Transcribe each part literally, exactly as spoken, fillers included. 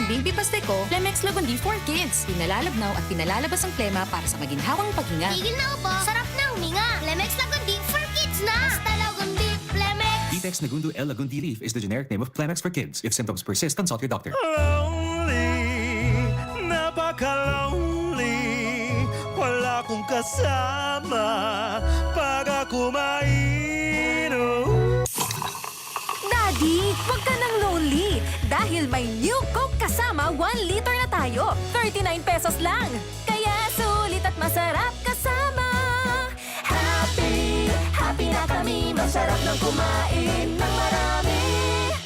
Baby Pasteco, Flemex Lagundi for Kids. Pinalalabnaw at pinalalabas ang plema para sa maginhawang paghinga. Tigil na ubo, sarap na huminga. Flemex Lagundi for Kids na! Basta Lagundi, Flemex! Ditex Nagundo L Lagundi Leaf is the generic name of Flemex for Kids. If symptoms persist, consult your doctor. Lonely, napaka-lonely. Wala akong kasama pag ako mainom. Daddy, wag ka nang lonely dahil may New Coke kasama one liter na tayo. Thirty-nine pesos lang. Kaya sulit at masarap kasama. Happy, happy na kami. Masarap nang kumain ng marami.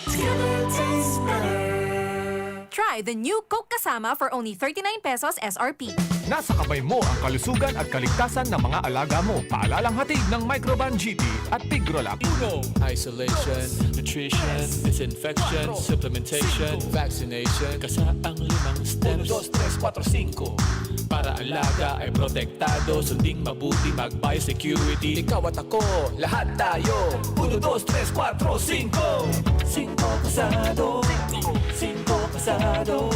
Together tastes better. Try the New Coke kasama for only thirty-nine pesos S R P. Nasa kamay mo ang kalusugan at kaligtasan ng mga alaga mo. Paalalang hatid ng Microban G P at Tigrolac. Uno, isolation, nutrition, disinfection, supplementation, vaccination. Kasa ang limang steps. Uno, dos, tres, kwatro, singko. Para alaga ay protektado, sunding mabuti, mag-biosecurity. Ikaw at ako, lahat tayo. Uno, dos, tres, kwatro, singko. Singko kasado. Singko kasado.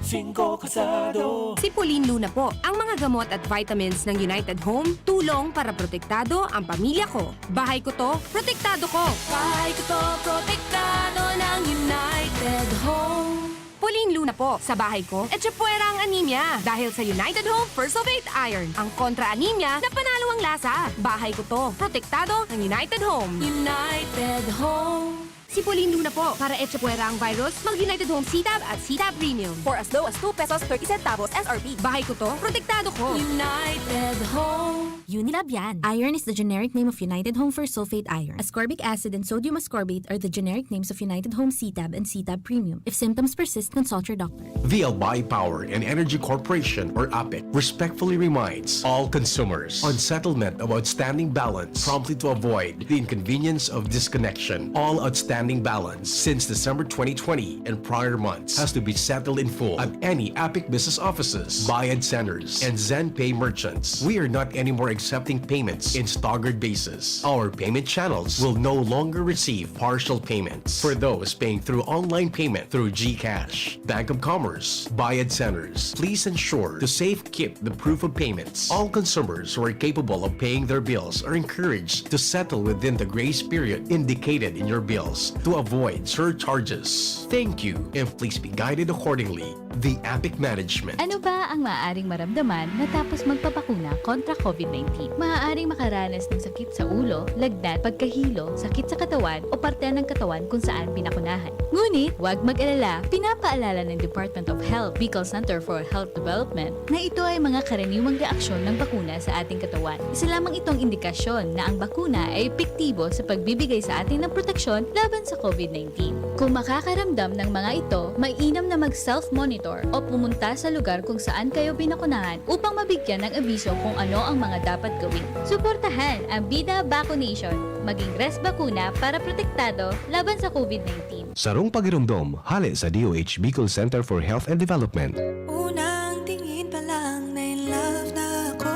Singko kasado. Si Pauline Luna po. Ang mga gamot at vitamins ng United Home, tulong para protektado ang pamilya ko. Bahay ko to, protektado ko. Bahay ko to, protektado ng United Home. Pauline Luna po. Sa bahay ko, etchepuera ang anemia. Dahil sa United Home First of Eight Iron, ang kontra anemia na panalo ang lasa. Bahay ko to, protektado ng United Home. United Home. Si Pauline Luna po. Para etchepuera ang virus, mag United Home C-Tab at C-Tab Premium. For as low as two pesos thirty centavos S R P. Bahay ko to, protektado ko. United Home. Unilab yan. Iron is the generic name of United Home First Sulfate Iron. Ascorbic acid and sodium ascorbate are the generic names of United Home C-Tab and C-Tab Premium. If symptoms persist, consult your doctor. The Albay Power and Energy Corporation, or APEC, respectfully reminds all consumers on settlement of outstanding balance promptly to avoid the inconvenience of disconnection. All outstanding balance since December twenty twenty and prior months has to be settled in full at any APEC business offices, Bayad Centers, and ZenPay merchants. We are not anymore accepting payments in staggered basis. Our payment channels will no longer receive partial payments. For those paying through online payment through GCash, Bank of Commerce, Bayad Centers, please ensure to safekeep the proof of payments. All consumers who are capable of paying their bills are encouraged to settle within the grace period indicated in your bills to avoid surcharges. Thank you, and please be guided accordingly. The APEC Management. Ano ba ang maaaring maramdaman matapos magpabakuna kontra COVID nineteen? Maaaring makaranas ng sakit sa ulo, lagnat, pagkahilo, sakit sa katawan o parte ng katawan kung saan binakunahan. Ngunit, huwag mag-alala, pinapaalala ng Department of Health, Bicol Center for Health Development, na ito ay mga karaniwang reaksyon ng bakuna sa ating katawan. Isa lamang itong indikasyon na ang bakuna ay epektibo sa pagbibigay sa atin ng proteksyon laban sa COVID nineteen. Kung makakaramdam ng mga ito, mainam na mag-self-monitor o pumunta sa lugar kung saan kayo binakunahan upang mabigyan ng abiso kung ano ang mga dapat gawin. Suportahan ang Bida Vaccination. Maging res bakuna para protektado laban sa COVID nineteen. Sarong pagiromdom, hale sa D O H Bicol Center for Health and Development. Unang tingin pa lang na in love na ako.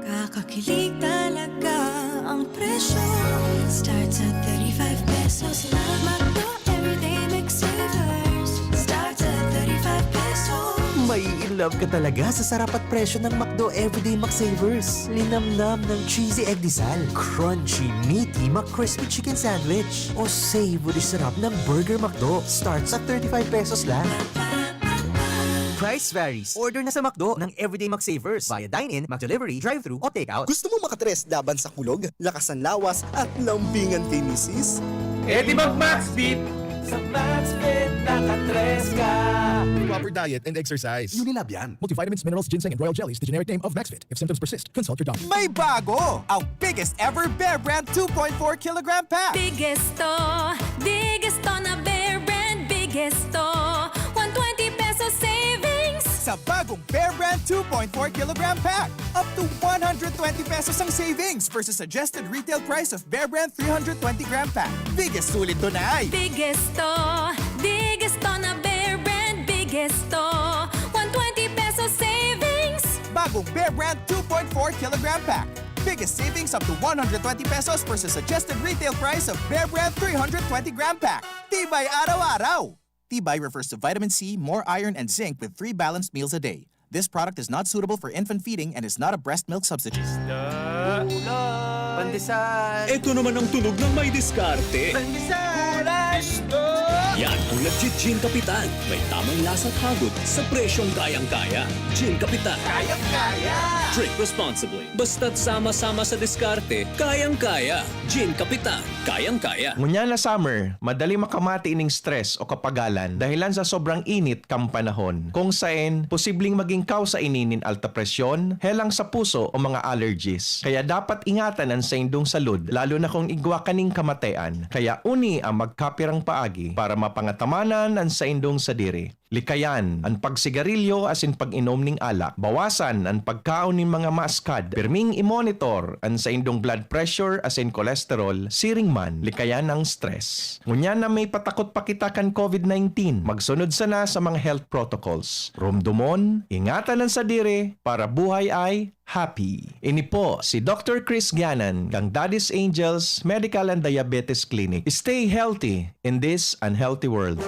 Kakakilig talaga ang presyo. Starts at thirty-five pesos lang. McDo Everyday McSavers. Starts at thirty-five pesos. Mai-in love ka talaga sa sarap at presyo ng McDo Everyday McSavers. Linamnam ng cheesy egg disal, crunchy, meaty McCrispy chicken sandwich, o savory sarap ng Burger McDo. Starts at thirty-five pesos lang. Price varies. Order na sa McDo ng Everyday McSavers via dine-in, McDelivery, drive-thru, o takeout. Gusto mo makatres laban sa kulog, lakas ng lawas, at lambingan kay misis? Eh di mag-Maxfit! Sa Maxfit, nakatres ka! Proper diet and exercise. Unilab yan. Multivitamins, minerals, ginseng, and royal jellies, the generic name of Maxfit. If symptoms persist, consult your doctor. May bago! Ang biggest ever Bear Brand two point four kilogram pack! Biggest to, biggest to na Bear Brand, biggest to. One twenty pesos savings! Sa bagong Bear Brand two point four kilogram pack, up to one hundred twenty pesos ang savings versus suggested retail price of Bear Brand three hundred twenty gram pack. Biggest sulit to na ay! Biggest to, biggest to na Bear Brand, biggest to. One twenty pesos savings! Bagong Bear Brand two point four kilogram pack. Biggest savings up to one hundred twenty pesos versus suggested retail price of Bear Brand three hundred twenty gram pack. Tibay araw-araw! Tibay refers to vitamin C, more iron, and zinc with three balanced meals a day. This product is not suitable for infant feeding and is not a breast milk substitute. Pandesal! Ito naman ang tunog ng may diskarte. Pandesal! Yan ang nagji-Gin Kapitan. May tamang lasa at hagod sa presyong kayang-kaya. Gin Kapitan. Kayang-kaya! Drink responsibly. Basta't sama-sama sa diskarte, kayang-kaya. Gin Kapitan. Kayang-kaya. Ngunyan na summer, madali makamati ining stress o kapagalan dahilan sa sobrang init kan panahon, kung saen posibleng maging kausa ini nin alta presyon, helang sa puso o mga allergies. Kaya dapat ingatan an saindong salud, lalo na kung igwa kaning kamatean. Kaya uni ang magkapirang paagi para mapangatamanan an saindong sadiri. Likayan an pagsigarilyo asin pag-inom ning alak. Bawasan an pagkaon nin mga maaskad. Pirming i-monitor an saindong blood pressure asin cholesterol siring man likayan ang stress. Ngunyan na may patakot pa kita kan COVID nineteen, magsunod sana sa mga health protocols. Rumdomon, ingatan an sadiri para buhay ay happy. Ini po si Doctor Chris Ganan kang Daddy's Angels Medical and Diabetes Clinic. Stay healthy in this unhealthy world.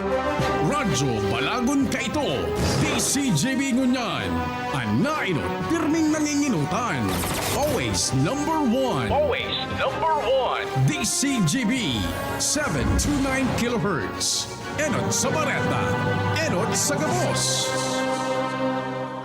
Radyo Balagon Kaito, D C G B Ngunyan, an nainot pirming nanginginutan. Always number one. Always number one. D C G B, seven two nine kilohertz. Enot sa Bareta, enot sa gabos.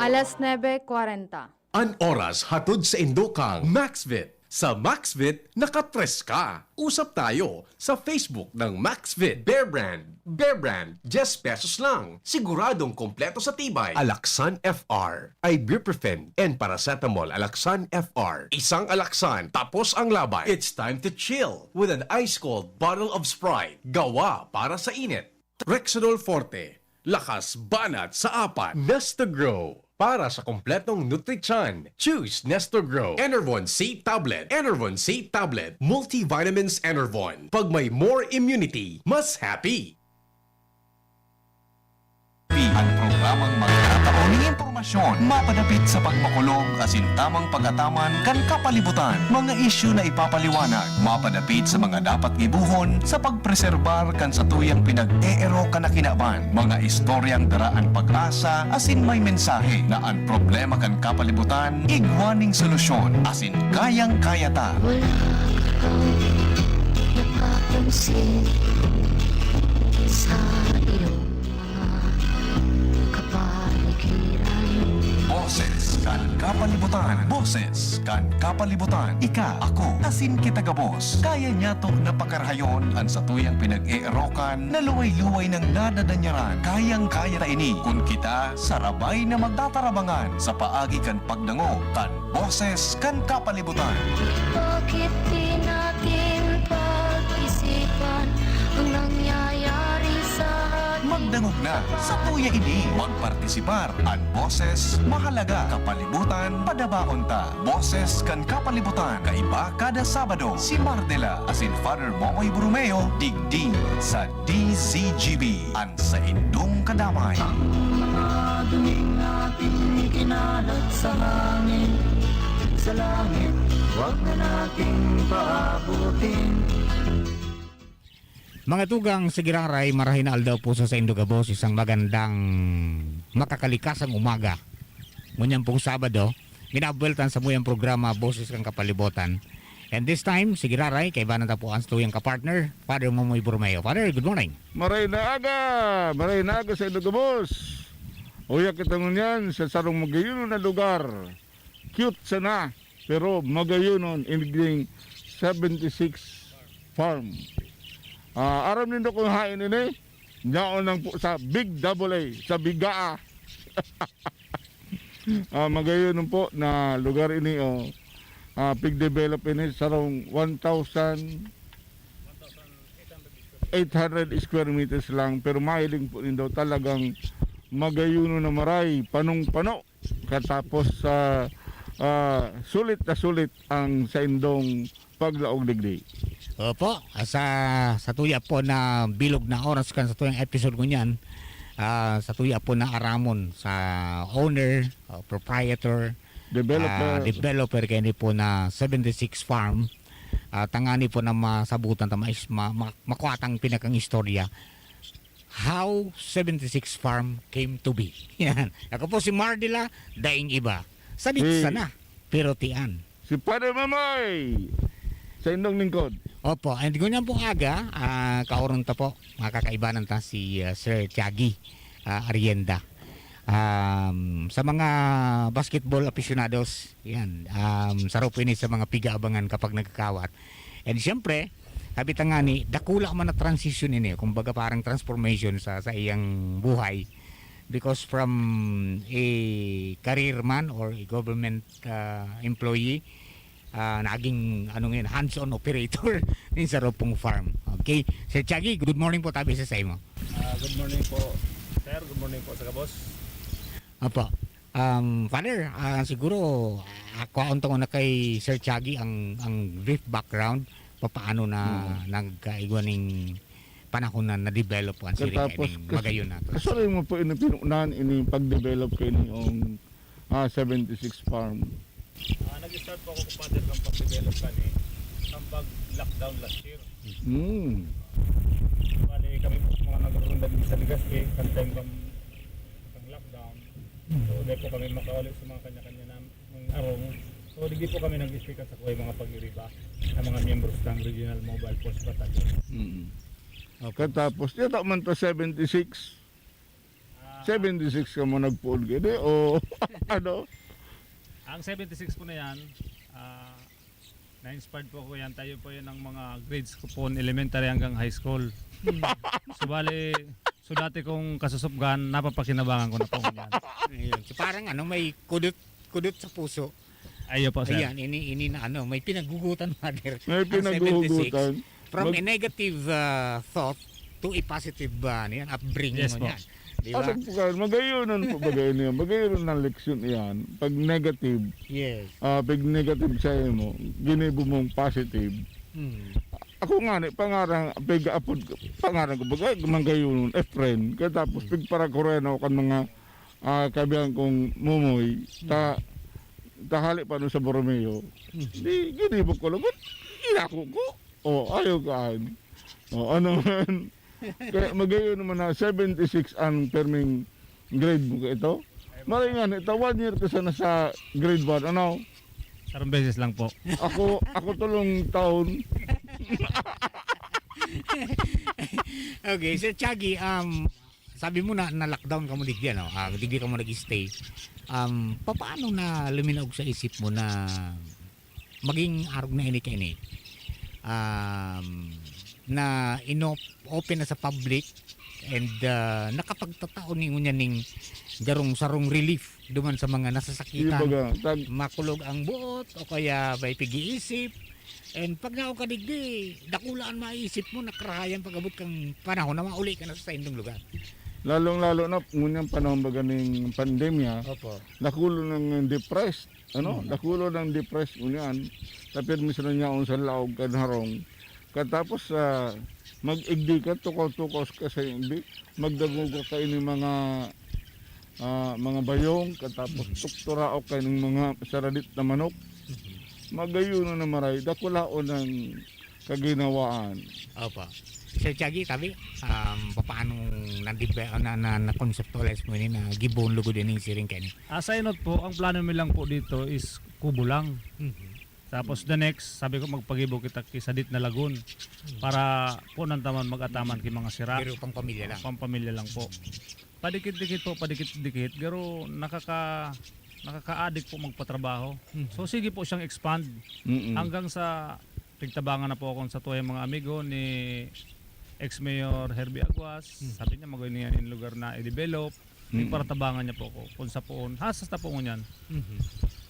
Alas nuebe kwarenta. An oras hatod sa indo kan Maxvit. Sa Maxvit, nakapreska! Usap tayo sa Facebook ng Maxvit. Bear Brand. Bear Brand, diyes pesos lang. Siguradong kompleto sa tibay. Alaxan F R, ibuprofen, and paracetamol. Alaxan F R. Isang Alaxan, tapos ang laban. It's time to chill with an ice-cold bottle of Sprite. Gawa para sa init. Rexidol Forte. Lakas banat sa apat. Nestogrow. Para sa kompletong nutrisyon, choose Nestogrow. Enervon C Tablet. Enervon C Tablet. Multivitamins Enervon. Pag may more immunity, mas happy. An programang magtatao nin impormasyon mapadapit sa pagmakulog asin tamang pag-ataman kan kapalibutan. Mga isyu na ipapaliwanag mapadapit sa mga dapat gibohon sa pagpreserbar kan satuyang pinag-eerokan na kinaban. Mga istoryang dara an pag-asa asin may mensahe na an problema kan kapalibutan igwa nin solusyon asin kayang-kaya ta. Wala ikaw napapansin sa iyong mga kapaligiran. Boses kan kapalibutan. Boses kan kapalibutan. Ika, ako, asin kita gabos. Kaya niyato na pakarahayon an satuyang pinag-eerokan na luway-luway nang nadadanyaran. Kayang-kaya ta ini kun kita sarabay na magtatarabangan sa paagi kan pagdangog kan Boses kan Kapalibutan. Bakit di natin pag-isipan ang nangyayari sa atin? Magdangog na, satuya ini. Magpartisipar. An boses mahalaga. Kapalibutan, padabaon ta. Boses kan Kapalibutan. Kaiba kada Sabado, si Mardela asin Father Momoy Borromeo, digdi sa D Z G B, an saindong kadamay. Ang mga dumi natin ikinalat sa hangin, sa langit, wag na nating paabutin. Mga tugang, sa giraray, marahay na aldaw po sa saindo gabos, isang magandang makakalikasang umaga. Ngunyan pong Sabado, minabuweltan sa muyang programa, Boses kan Kapalibotan. And this time, sa giraray, kaibanan ta po ang tuyang kapartner, Father Momoy Borromeo. Father, good morning. Maray na aga! Maray na aga sa indo gabos! Uya kita ngunyan sa sarong magayon na lugar. Cute sana, pero magayonon, inigding seventy-six farm. Ah, aram nindo kung hain ini? Yaon lang po sa Big Double A, sa Bigaa. Ah, magayon po na lugar ini, oh. Ah, pig-develop ini, sarong one thousand eight hundred square meters lang, pero mahiling po nindo talagang magayon na maray, panong-pano. Katapos sa, ah, sulit na sulit ang saindong paglaog digdi. Opo, sa, sa tuya po na bilog na oras kan sa tuyang episode ngunyan, ah, sa tuya po na aramon sa owner, ah, proprietor, Developer. ah, developer kaini po na seventy-six farm, ah, tangani po na masabutan ta mais-, ma-, ma-, makuha tang pinakang istorya. How seventy-six Farm came to be. Yan. Ako po si Mardila, daing iba. Sabit Si sana, pero tian. Si Father Mamoy, sa indong lingkod. Opo, and ngunyan po aga, ah, kaoron ta po, mga kakaibanan ta, si, ah, Sir Tiagi, ah, Arienda. Um, sa mga basketball aficionados, yan, um, saro po ini sa mga pigaabangan kapag nagkakawat. And siyempre, sabi ta nga ni, dakula man na transition ini, kumbaga parang transformation sa, sa iyang buhay. Because from a career man or a government, ah, employee, ah, naging, ano ngayon, hands-on operator nin saro pong farm. Okay. Sir Chagi, good morning po, tabi sa saimo. Ah, good morning po, sir. Good morning po sa gabos. Opo. Um, Father, ah, siguro, ah, kwaon ta muna kay Sir Chagi ang, ang brief background, papaano na Hmm. nagkaigwa ning panahon na na-develop ang sila Katapos, kaning kas-, magayon na to. Kasabi mo po, ini pinunahan, ini pag-develop kaini ang, ah, seventy-six Farm. Ah, nag-start po ako, compadre, kan pag-develop kani, kan pag-lockdown last year. Hmm. Bali, kami po mga nagruronda dito sa Legazpi, kan time kan, kan lockdown. So, di po kami makauli sa mga kanya-kanya na, ng arong. So, di po kami nag-stick sa kuhay mga pag-iriba ng mga miyembros ng Regional Mobile Force Battalion. Mm. Okay. Katapos, yata man to seventy-six. Ah, Seventy-six ka mo nagpuon gini o ano? Ang seventy-six po na yan, ah, na-inspired po ako yan. Tayo po yan ng mga grades ko po, elementary hanggang high school. Hmm. So, bali, so dati kong kasusupgan, napapakinabangan ko na po yan. Ayun. So, parang ano, may kudot, kudot sa puso. Ayo po, sir. Ayan, ini, ini na ano, may pinaghugutan, Father. May Ang pinaghugutan. seventy-six, from Mag- a negative, ah, thought to a positive, ah, ano yan, upbringing Yes mo po. Yan. Di ba? Asag po kayo, magayonan po bagay niya. Magayonan ng leksyon iyan. Pag negative, Yes. ah, pag negative sa imo, ginibo mong positive. Hmm. Ako nga ni, pangarang, pag-apod, pangarang ko, bagay, magayonan, Efren. Kaya tapos, Hmm. pagparakurena ko kan mga, ah, kaibigan kong mumoy, ta-, tahali pa nun sa Borromeo. Hmm. Di, ginibo ko lagot. Inako ko. Oh, ayaw ka, an. Oh, ano man. Kaya magayon naman na seventy-six ang perming grade mo ka ito. Maray nga, ito, one year ka sana sa grade one, ano? Sarong beses lang po. Ako, ako tulong taon. Okay, Sir Chagi, um, sabi mo na, na-lockdown ka mo digdi, ano? Ah, digdi ka mo nag-stay. Um, papaano na luminaog sa isip mo na maging arog na ini kaini, um, na inop-, open na sa public and, ah, nakapagtatao ni ngunyan ning garong sarong relief duman sa mga nasasakitan. Ibaga, tag- Makulog ang buot o kaya may pig-iisip. And pag naog ka digdi, dakula an maisip mo na karahayan pag-abot kang panahon na mauli ka na sa saindong lugar. Lalong-lalo na ngunyan panahon baga ning pandemya, Opo. Dakulo nang depressed. Ano, Mm. dakulo nang depressed ngunyan. Tapir mismo niya sa laog kan harong. Katapos, ah, mag-igdi ka, tukaw-tukaw ka sa igdi, magdagog ka ini mga, ah, mga bayong, katapos Mm. tukturaok ka ning mga saradit na manok. Mm. Magayon na maray, dakulaon ang kaginawaan. Opo. Sir Chagi, tabi, um, papaano nadibe-, na, na, na-conceptualize mo ini na gibohon lugod ining siring kaini? Ah, sa inot po, ang plano mi lang po dito is kubo lang. Mhm. Tapos the next, sabi ko, magpagibo kita ki sadit na lagun para kunan taman, mag-ataman ki mga sira. Pero pampamilya lang. Pampamilya lang po. Padikit-dikit po, padikit-dikit. Pero nakaka-, nakakaadik po magpatrabaho. Mhm. So, sige po siyang expand Mm-mm. hanggang sa pigtabangan na po akong sa tuyang mga amigo ni ex-mayor Herbie Aguas. Mhm. Sabi niya, magayon niya yung lugar na i-develop. Mm. Yung paratabangan niya po ako, kung sa poon, hasta po ngunyan. Mhm.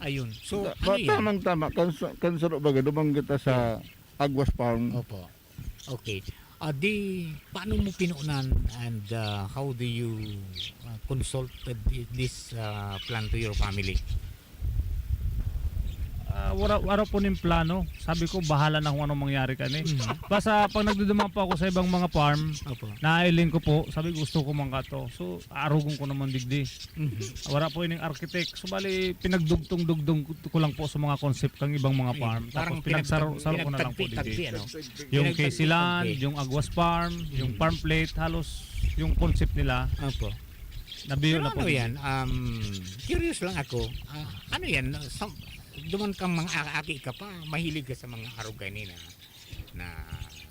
Ayun. So, Ta-, ano pa-, yan? Tamang-tama, kan sa, kan saro baga, dumang kita sa Yes. Aguas Farm. Opo. Okay. Ah, di, paano mo pinuunan and, ah, how do you, ah, consulted thi-, this, ah, plan to your family? Ah, wala, wala po ning plano. Sabi ko, "Bahala na kung anong mangyari kani." Basta pag nagduduman po ako sa ibang mga farm, Opo. nailing ko po, sabi, "Gusto ko man kato." So, arugon ko naman digdi. Wala po ining architect. So, bali, pinagdugtong-dugtong ko lang po sa mga concept kang ibang mga Ayun. farm. Parang Tapos, pinagsaro-saro ko na lang po pinagtagpi-tagpi, digdi. ano? Yung K C Land, Pinagtagpi-tagpi. yung Aguas Farm, yung Mm. farm plate, halos yung concept nila, Opo. nabiyo Pero na po ano digdi. yan? Um, curious lang ako. Ah, ano yan? Sa, duman kang mga a-, aki ka pa, mahilig ka sa mga arog kanina na,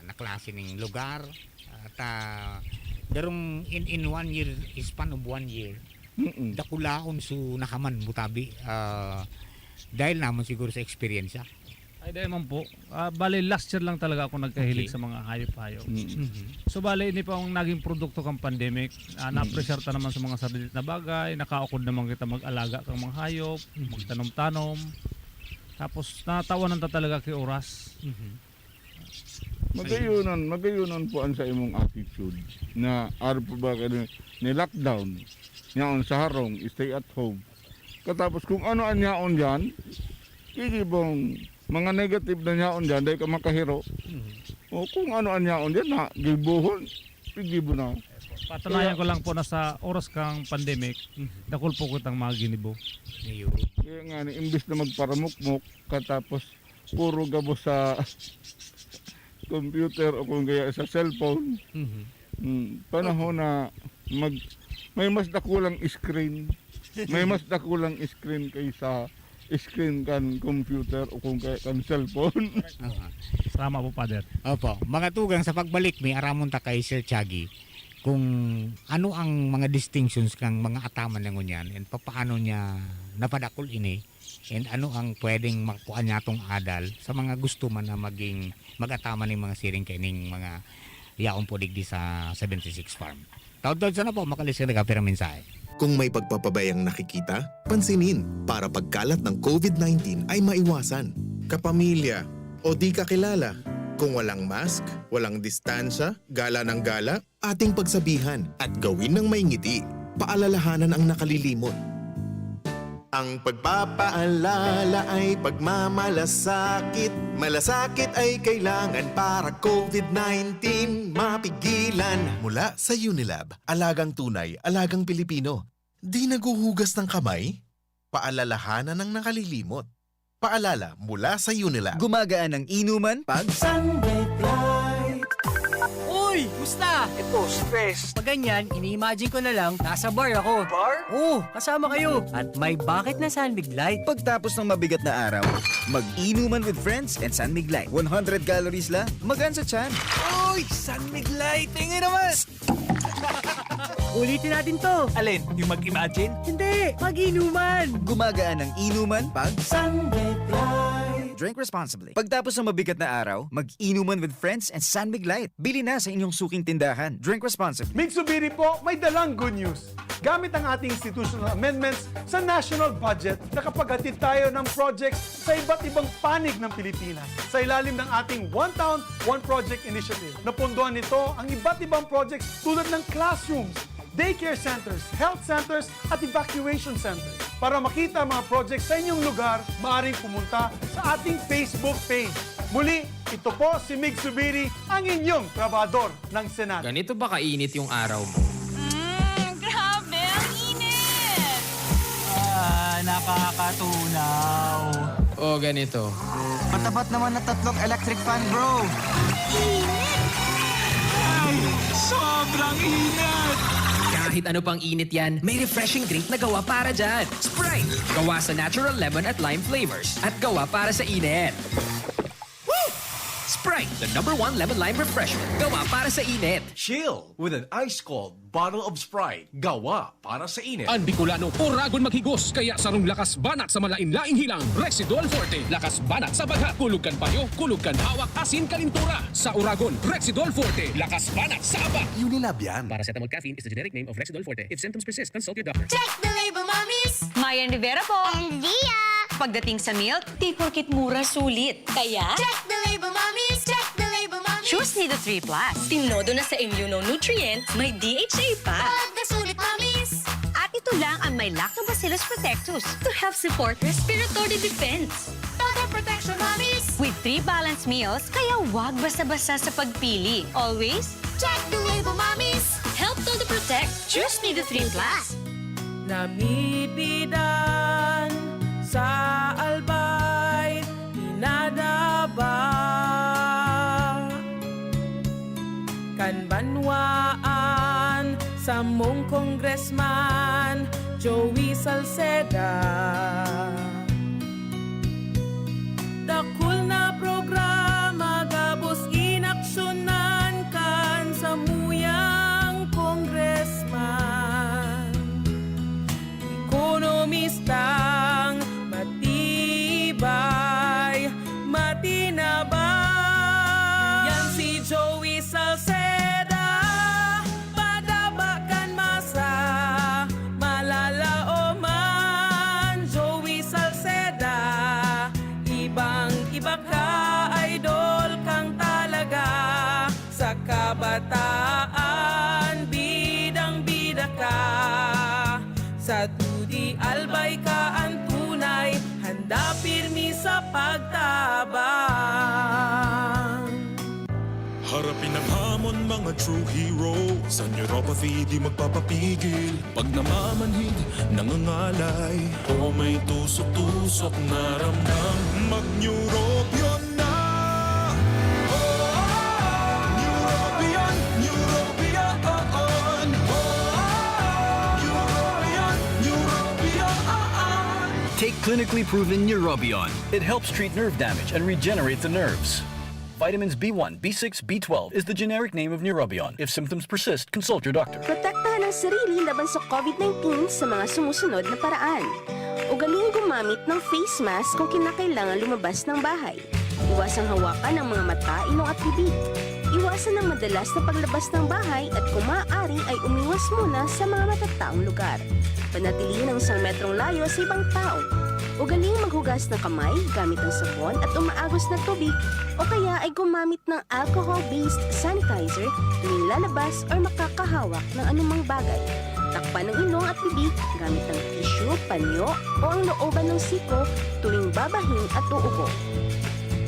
na klase ning lugar. At, ah, darong in, in one year, span of one year, Mm. dakulaon su nakaman mo tabi, ah, dahil naman siguro sa eksperyensya. Ay, dahil man po. Ah, bale, last year lang talaga ako nagkahilig Okay. sa mga hayop-hayop. Mm. Mhm. So, bale, ini pa ang naging produkto kang pandemic. Ah, Mm. napresar ta naman sa mga sarili na bagay, nakaukod naman kita mag-alaga kang mga hayop, Mhm. magtanom-tanom. Tapos, natawanan ta talaga ki oras. Mhm. Magayonan, magayonan po ang sa imong attitude na araw pa ba ka ni, ni lockdown, yaon sa harong, stay at home. Katapos kung ano an yaon diyan, sige pong mga negative na yaon diyan, dahil ka makahiro. Mhm. O kung ano an yaon diyan, na gibuhon, gibo na. Patunayan Kaya ko lang po na sa oras kang pandemic, Mhm. dakul po kitang mga ginibo. Ayun. Kaya nga ni, imbis na magparamukmok, katapos puro gabos sa computer o kung kaya sa cellphone. Mhm. Hmm, panahon Okay. na mag-, may mas dakulang screen. May mas dakulang screen kaysa screen kan computer o kung kaya kan cellphone. Aha. Tama po, Father. Opo. Mga tugang, sa pagbalik, may aramon ta kay Sir Chagi kung ano ang mga distinctions kang mga ataman na ngunyan and papaano niya napadakul ini. And ano ang pwedeng makuha niya tong adal sa mga gusto man na maging mag-ataman ning mga siring kaining mga yaon po digdi sa seventy-six farm? Taud-taud sana po, makalisir na ka, pero mensahe. Kung may pagpapabayang nakikita, pansinin para pagkalat ng covid nineteen ay maiwasan. Kapamilya o di kakilala, kung walang mask, walang distansya, gala ng gala, ating pagsabihan at gawin ng may ngiti. Paalalahanan ang nakalilimot. Ang pagpapaalala ay pagmamalasakit. Malasakit ay kailangan para covid nineteen mapigilan. Mula sa Unilab, alagang tunay, alagang Pilipino. Di naghuhugas ng kamay? Paalalahanan ang nakalilimot. Paalala mula sa Unilab. Gumagaan ang inuman pag Sunlight. Uy! Musta? Ito, stress. Pag ganyan, ini-imagine ko na lang, nasa bar ako. Bar? Oo, kasama kayo. At may bakit na San Mig Light. Pagtapos ng mabigat na araw, mag-inuman with friends and San Mig Light. One hundred calories lang, magaan sa tiyan. Uy! San Mig Light! Tingin naman! Ulitin natin to. Alin? Yung mag-imagine? Hindi, mag-inuman. Gumagaan ang inuman pag Sunlight. Drink responsibly. Pagtapos ng mabigat na araw, mag-inuman with friends and San Mig Light. Bili na sa inyong suking tindahan. Drink responsibly. Mig Zubiri po, may dalang good news. Gamit ang ating institutional amendments sa national budget, nakapaghatid tayo ng projects sa iba't ibang panig ng Pilipinas. Sa ilalim ng ating One Town, One Project Initiative, napondohan nito ang iba't ibang projects tulad ng classrooms, daycare centers, health centers, at evacuation centers. Para makita ang mga projects sa inyong lugar, maaaring pumunta sa ating Facebook page. Muli, ito po si Mig Zubiri, ang inyong trabahador ng Senado. Ganito ba kainit yung araw mo? Mm, grabe, ang init! Ah, nakakatunaw. O ganito. Matapat naman na tatlong electric fan, bro. Ay, sobrang init! Kahit ano pang init yan, may refreshing drink na gawa para dyan. Sprite! Gawa sa natural lemon at lime flavors. At gawa para sa init. Woo! Sprite, the number one lemon lime refreshment. Gawa para sa init. Chill with an ice cold bottle of Sprite. Gawa para sa init. An Bicolano, oragon maghigos, kaya sarong lakas banat sa malain-laing hilang, Rexidol Forte. Lakas banat sa bagha, kulog kan payo, kulog kan hawak, asin kalintura. Sa oragon, Rexidol Forte. Lakas banat sa aba. Unilab yan. Paracetamol caffeine is the generic name of Rexidol Forte. If symptoms persist, consult your doctor. Check the label, mommies! Mayan Rivera po. And Zia! Pagdating sa milk, di porket mura, sulit. Kaya, check the label, mommies! Check the label, mommies! Choose Nido three plus. Tinodo na sa immunonutrient, may D H A pa. Pagkasulit, mommies! At ito lang ang may Lactobacillus protectus to help support respiratory defense. Ka-protection, mommies! With three balanced meals, kaya wag basta-basta sa pagpili. Always check the label, mommies! Help Todo Protect. Choose Nido three plus. Namipidan sa Albay, pinadaba kan banwaan, samong Congressman Joey Salceda. Dakul na programa gabos inaksyonan kan samuyang Congressman. Ekonomistang matibay, matinabang. Yan si Joey Salceda, padaba kan masa, malalaoman. Joey Salceda, ibang-iba ka, idol kang talaga. Sa kabataan, bidang-bida ka. Sa T O D I, Albay ka an tunay, handa pirmi sa pagtabang. Harapin ang hamon, mga true hero. Sa neuropathy, di magpapapigil. Pag namamanhid, nangangalay, o may tusok-tusok na ramdam, mag-Neurobion na! Oh, Neurobion, Neurobion, oh, oh. Oh, Neurobion, Neurobion, oh, oh. Take clinically proven Neurobion. It helps treat nerve damage and regenerate the nerves. Vitamins B one, B six, B twelve is the generic name of Neurobion. If symptoms persist, consult your doctor. Protektahan ang sarili laban sa COVID nineteen sa mga sumusunod na paraan. Ugaling gumamit ng face mask kung kinakailangan lumabas ng bahay. Iwasang hawakan ang mga mata, ilong at bibig. Iwasan ang madalas na paglabas ng bahay at kung maaari ay umiwas muna sa mga matataong lugar. Panatilihin ang isang metrong layo sa ibang tao. Ugaling maghugas ng kamay gamit ang sabon at umaagos na tubig o kaya ay gumamit ng alcohol-based sanitizer tuwing lalabas or makakahawak ng anumang bagay. Takpan ang ilong at bibig gamit ang tissue, panyo o ang looban ng siko tuwing babahin at uubo.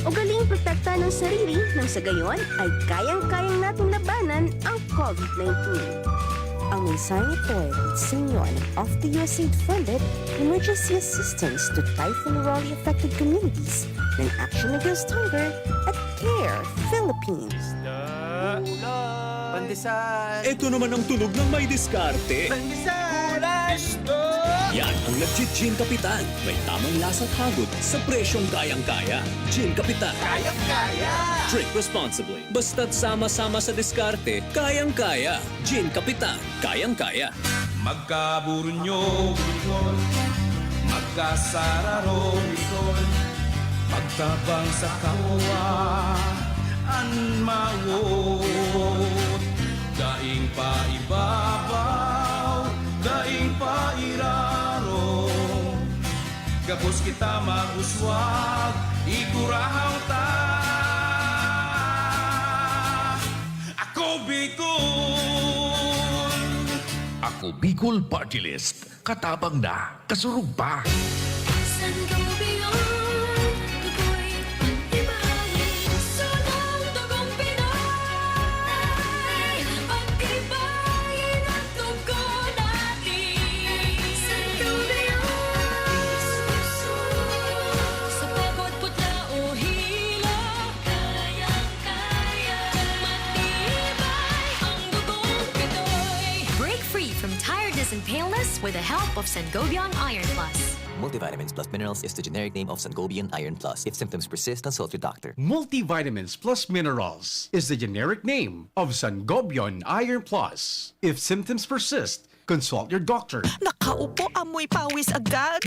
Ugaling protektahan ang sarili nang sa gayon ay kayang-kayang nating labanan ang COVID nineteen. Ang mensaheng ito ay hatid sa inyo ng Off the U S A I D funded Emergency Assistance to Typhoon Raleigh Affected Communities ng Action Against Hunger at CARE Philippines. Pandesal. Ito naman ang tunog ng may diskarte. Pandesal. Gulay. Yan ang nagchi-Gin Kapitan. May tamang lasa at hagod sa presyong kayang-kaya. Gin Kapitan. Kayang-kaya. Drink responsibly. Basta't sama-sama sa diskarte, kayang-kaya. Gin Kapitan, kayang-kaya. Magkaburunyo, Bicol. Magkasararo, Bicol. Magtabang sa kapwa, an mawot. Daing pa ibabaw, daing pa iraro. Gabos kita mag-uswag, igurahaw ta. Ako Bicol! Ako Bicol Party List. Katabang na, kasurog pa. Sangobion, tukoy, pagtibayin, sunang dugong Pinoy. Pagtibayin ang dugo natin. Sangobion, sa pagod, putla o hilo. Kayang-kaya. Matibay ang dugong Pinoy. Break free from tiredness and paleness with the help of Sangobion Iron Plus. Multivitamins plus minerals is the generic name of Sangobion Iron Plus. If symptoms persist, consult your doctor. Multivitamins plus minerals is the generic name of Sangobion Iron Plus. If symptoms persist, consult your doctor. Nakaupo, amoy pawis agad.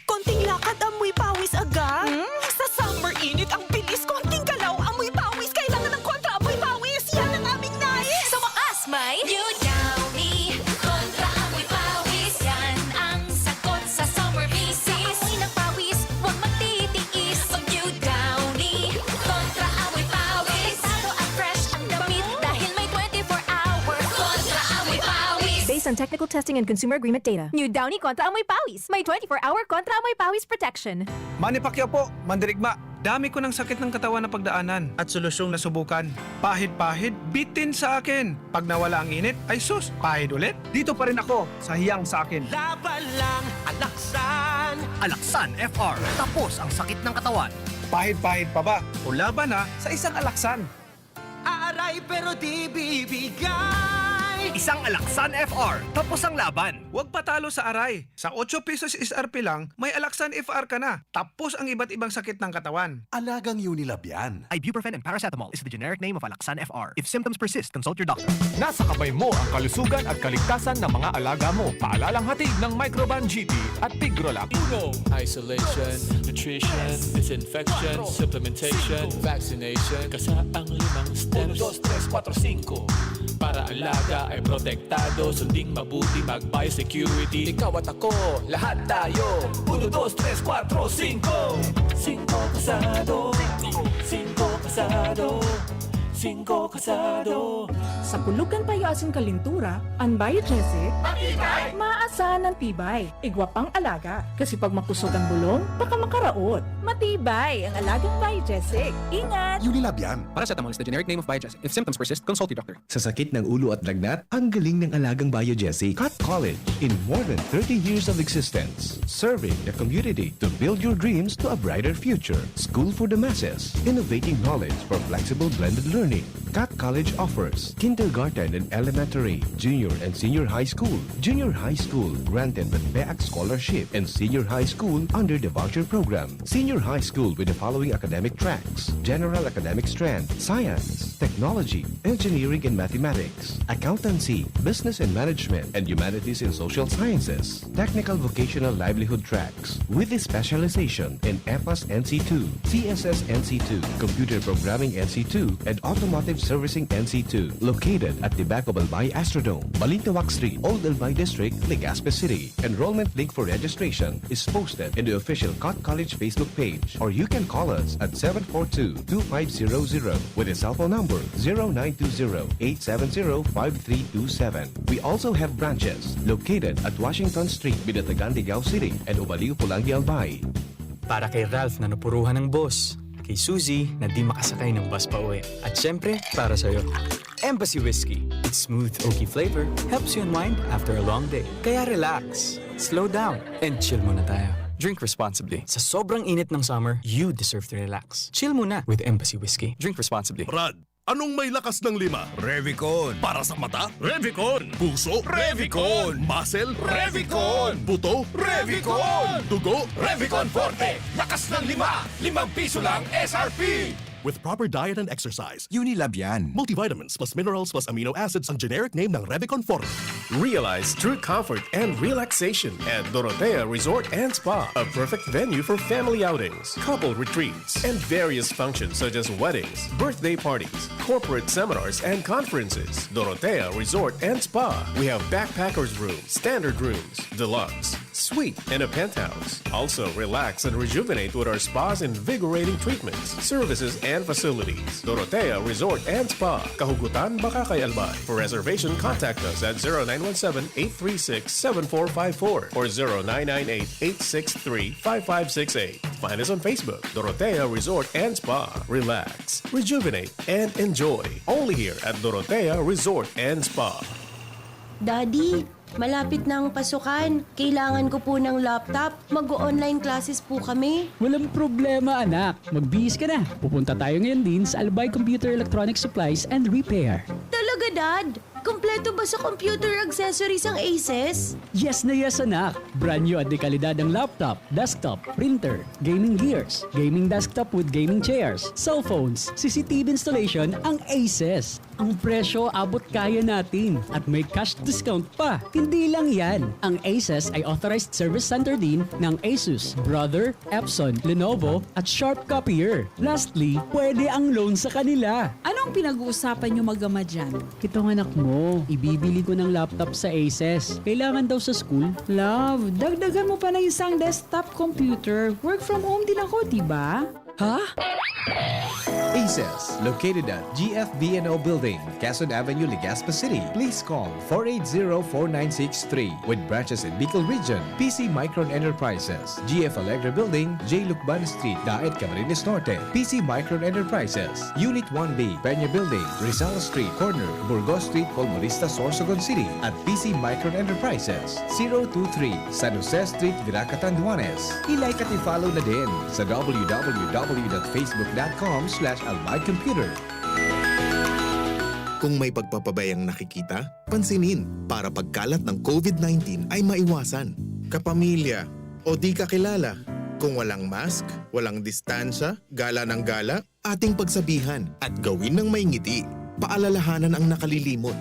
Konting lakad, amoy pawis agad. Hmm? Sa summer init, ang bilis. Konting galaw, amoy pawis. Kailangan ng kontra amoy pawis. Yan ang aming nais. Sa wakas, may New Downy. Kontra amoy pawis. Yan ang sagot sa summer basis. Amoy ng pawis, huwag magtitiis. Mag New Downy. Kontra amoy pawis. Delikado at fresh ang damit dahil may twenty-four hour kontra amoy pawis. Based Ang technical testing and consumer agreement data. New Downy kontra amoy pawis. May twenty-four hour kontra amoy pawis protection. Manny Pacquiao po, mandirigma. Dami ko ng sakit ng katawan na pagdaanan at solusyong nasubukan. Pahid-pahid, bitin sa akin. Pag nawala ang init, ay sus, pahid ulit. Dito pa rin ako sa hiyang sa akin. Laban lang, alaksan. Alaksan F R. Tapos ang sakit ng katawan. Pahid-pahid pa ba? O laban na sa isang alaksan. Aaray pero di bibigay. Isang Alaksan F R. Tapos ang laban. Huwag patalo sa aray. Sa otso pesos S R P lang, may alaksan F R ka na. Tapos ang iba't ibang sakit ng katawan. Alagang Unilab yan. Ibuprofen and paracetamol is the generic name of Alaksan F R. If symptoms persist, consult your doctor. Nasa kamay mo ang kalusugan at kaligtasan ng mga alaga mo. Paalalang hatid ng Microban G T at Tigrolac. Uno, isolation, nutrition, disinfection, supplementation, vaccination, kasaang limang steps. Uno, dos, tres, kuwatro, singko. Para alaga ay protektado, sunding mabuti, mag-biosecurity. Ikaw at ako, lahat tayo. Uno, dos, tres, kuwatro, singko. Singko kasado. Singko kasado. Singko kasado. Sa pulog kan payo asin kalintura, an Biogesic, maasahan an tibay. Igwa pang alaga, kasi pag makusog an bulong, baka makaraot. Matibay ang alagang Biogesic. Ingat! Unilab yan. Paracetamol is the generic name of Biogesic. If symptoms persist, consult your doctor. Sa sakit ng ulo at lagnat, ang galing ng alagang Biogesic. Cut College, in more than thirty years of existence, serving the community to build your dreams to a brighter future. School for the masses, innovating knowledge for flexible blended learning. Cut College offers kindergarten and elementary, junior and senior high school, junior high school granted with PEAC scholarship, and senior high school under the voucher program. Senior high school with the following academic tracks: general academic strand, science, technology, engineering and mathematics, accountancy, business and management, and humanities and social sciences, technical vocational livelihood tracks, with a specialization in FAS N C two, CSS N C two, computer programming N C two, and automotive servicing N C two, located at the back of Albay Astrodome, Balintawak Street, Old Albay District, Legazpi City. Enrollment link for registration is posted in the official Cut College Facebook page, or you can call us at seven four two, two five zero zero with a cell phone number zero nine two zero, eight seven zero, five three two seven. We also have branches located at Washington Street, Binatagan, Digao City, and Ubaliw, Polangui, Albay. Para kay Ralph na napuruhan ng boss, kay Suzy na di makasakay ng bus pa uwi, at syempre, para sa'yo. Embassy Whiskey. Its smooth, oaky flavor helps you unwind after a long day. Kaya relax, slow down, and chill muna tayo. Drink responsibly. Sa sobrang init ng summer, you deserve to relax. Chill muna with Embassy Whiskey. Drink responsibly. Brad, anong may lakas ng lima? Revicon. Para sa mata? Revicon. Puso? Revicon. Muscle? Revicon. Buto? Revicon. Dugo? Revicon Forte. Lakas ng lima. Limang piso lang S R P. With proper diet and exercise, Unilab yan. Multivitamins plus minerals plus amino acids ang generic name ng Revicon Forte. Realize true comfort and relaxation at Dorotea Resort and Spa, a perfect venue for family outings, couple retreats, and various functions such as weddings, birthday parties, corporate seminars, and conferences. Dorotea Resort and Spa. We have backpackers room, standard rooms, deluxe, suite, and a penthouse. Also, relax and rejuvenate with our spa's invigorating treatments, services, and facilities. Dorotea Resort and Spa, Kahugutan, Bacacay, Albay. For reservation, contact us at zero nine one seven, eight three six, seven four five four or zero nine nine eight, eight six three, five five six eight. Find us on Facebook, Dorotea Resort and Spa. Relax, rejuvenate, and enjoy. Only here at Dorotea Resort and Spa. Daddy, malapit na ang pasukan. Kailangan ko po ng laptop. Mag-o-online classes po kami. Walang problema, anak. Magbihis ka na. Pupunta tayo ngayon din sa Albay Computer Electronic Supplies and Repair. Talaga, Dad? Kompleto ba sa computer accessories ang Aces? Yes na yes, anak. Brand new at dekalidad ang laptop, desktop, printer, gaming gears, gaming desktop with gaming chairs, cellphones, C C T V installation ang Aces. Ang presyo abot kaya natin at may cash discount pa. Hindi lang yan, ang Aces ay authorized service center din ng Asus, Brother, Epson, Lenovo at Sharp Copier. Lastly, pwede ang loan sa kanila. Anong pinag-uusapan niyo mag-ama dyan? Itong anak mo, ibibili ko ng laptop sa Aces. Kailangan daw sa school. Love, dagdagan mo pa ng isang desktop computer. Work from home din ako, di ba? Ha? Aces, located at G F B N O Building, Quezon Avenue, Legazpi City. Please call four eight zero, four nine six three. With branches in Bicol Region, P C Micron Enterprises, G F Alegre Building, J Lucban Street, Daet, Camarines Norte, P C Micron Enterprises, Unit one B, Peña Building, Rizal Street, corner, Burgos Street, Polmonista, Sorsogon City, at P C Micron Enterprises, zero two three, San Jose Street, Virac, Catanduanes. I-like at i-follow na din sa w w w dot facebook dot com slash albay computer. Kung may pagpapabayang nakikita, pansinin para pagkalat ng covid nineteen ay maiwasan. Kapamilya, o di kakilala, kung walang mask, walang distansya, gala ng gala, ating pagsabihan at gawin ng may ngiti. Paalalahanan ang nakalilimot.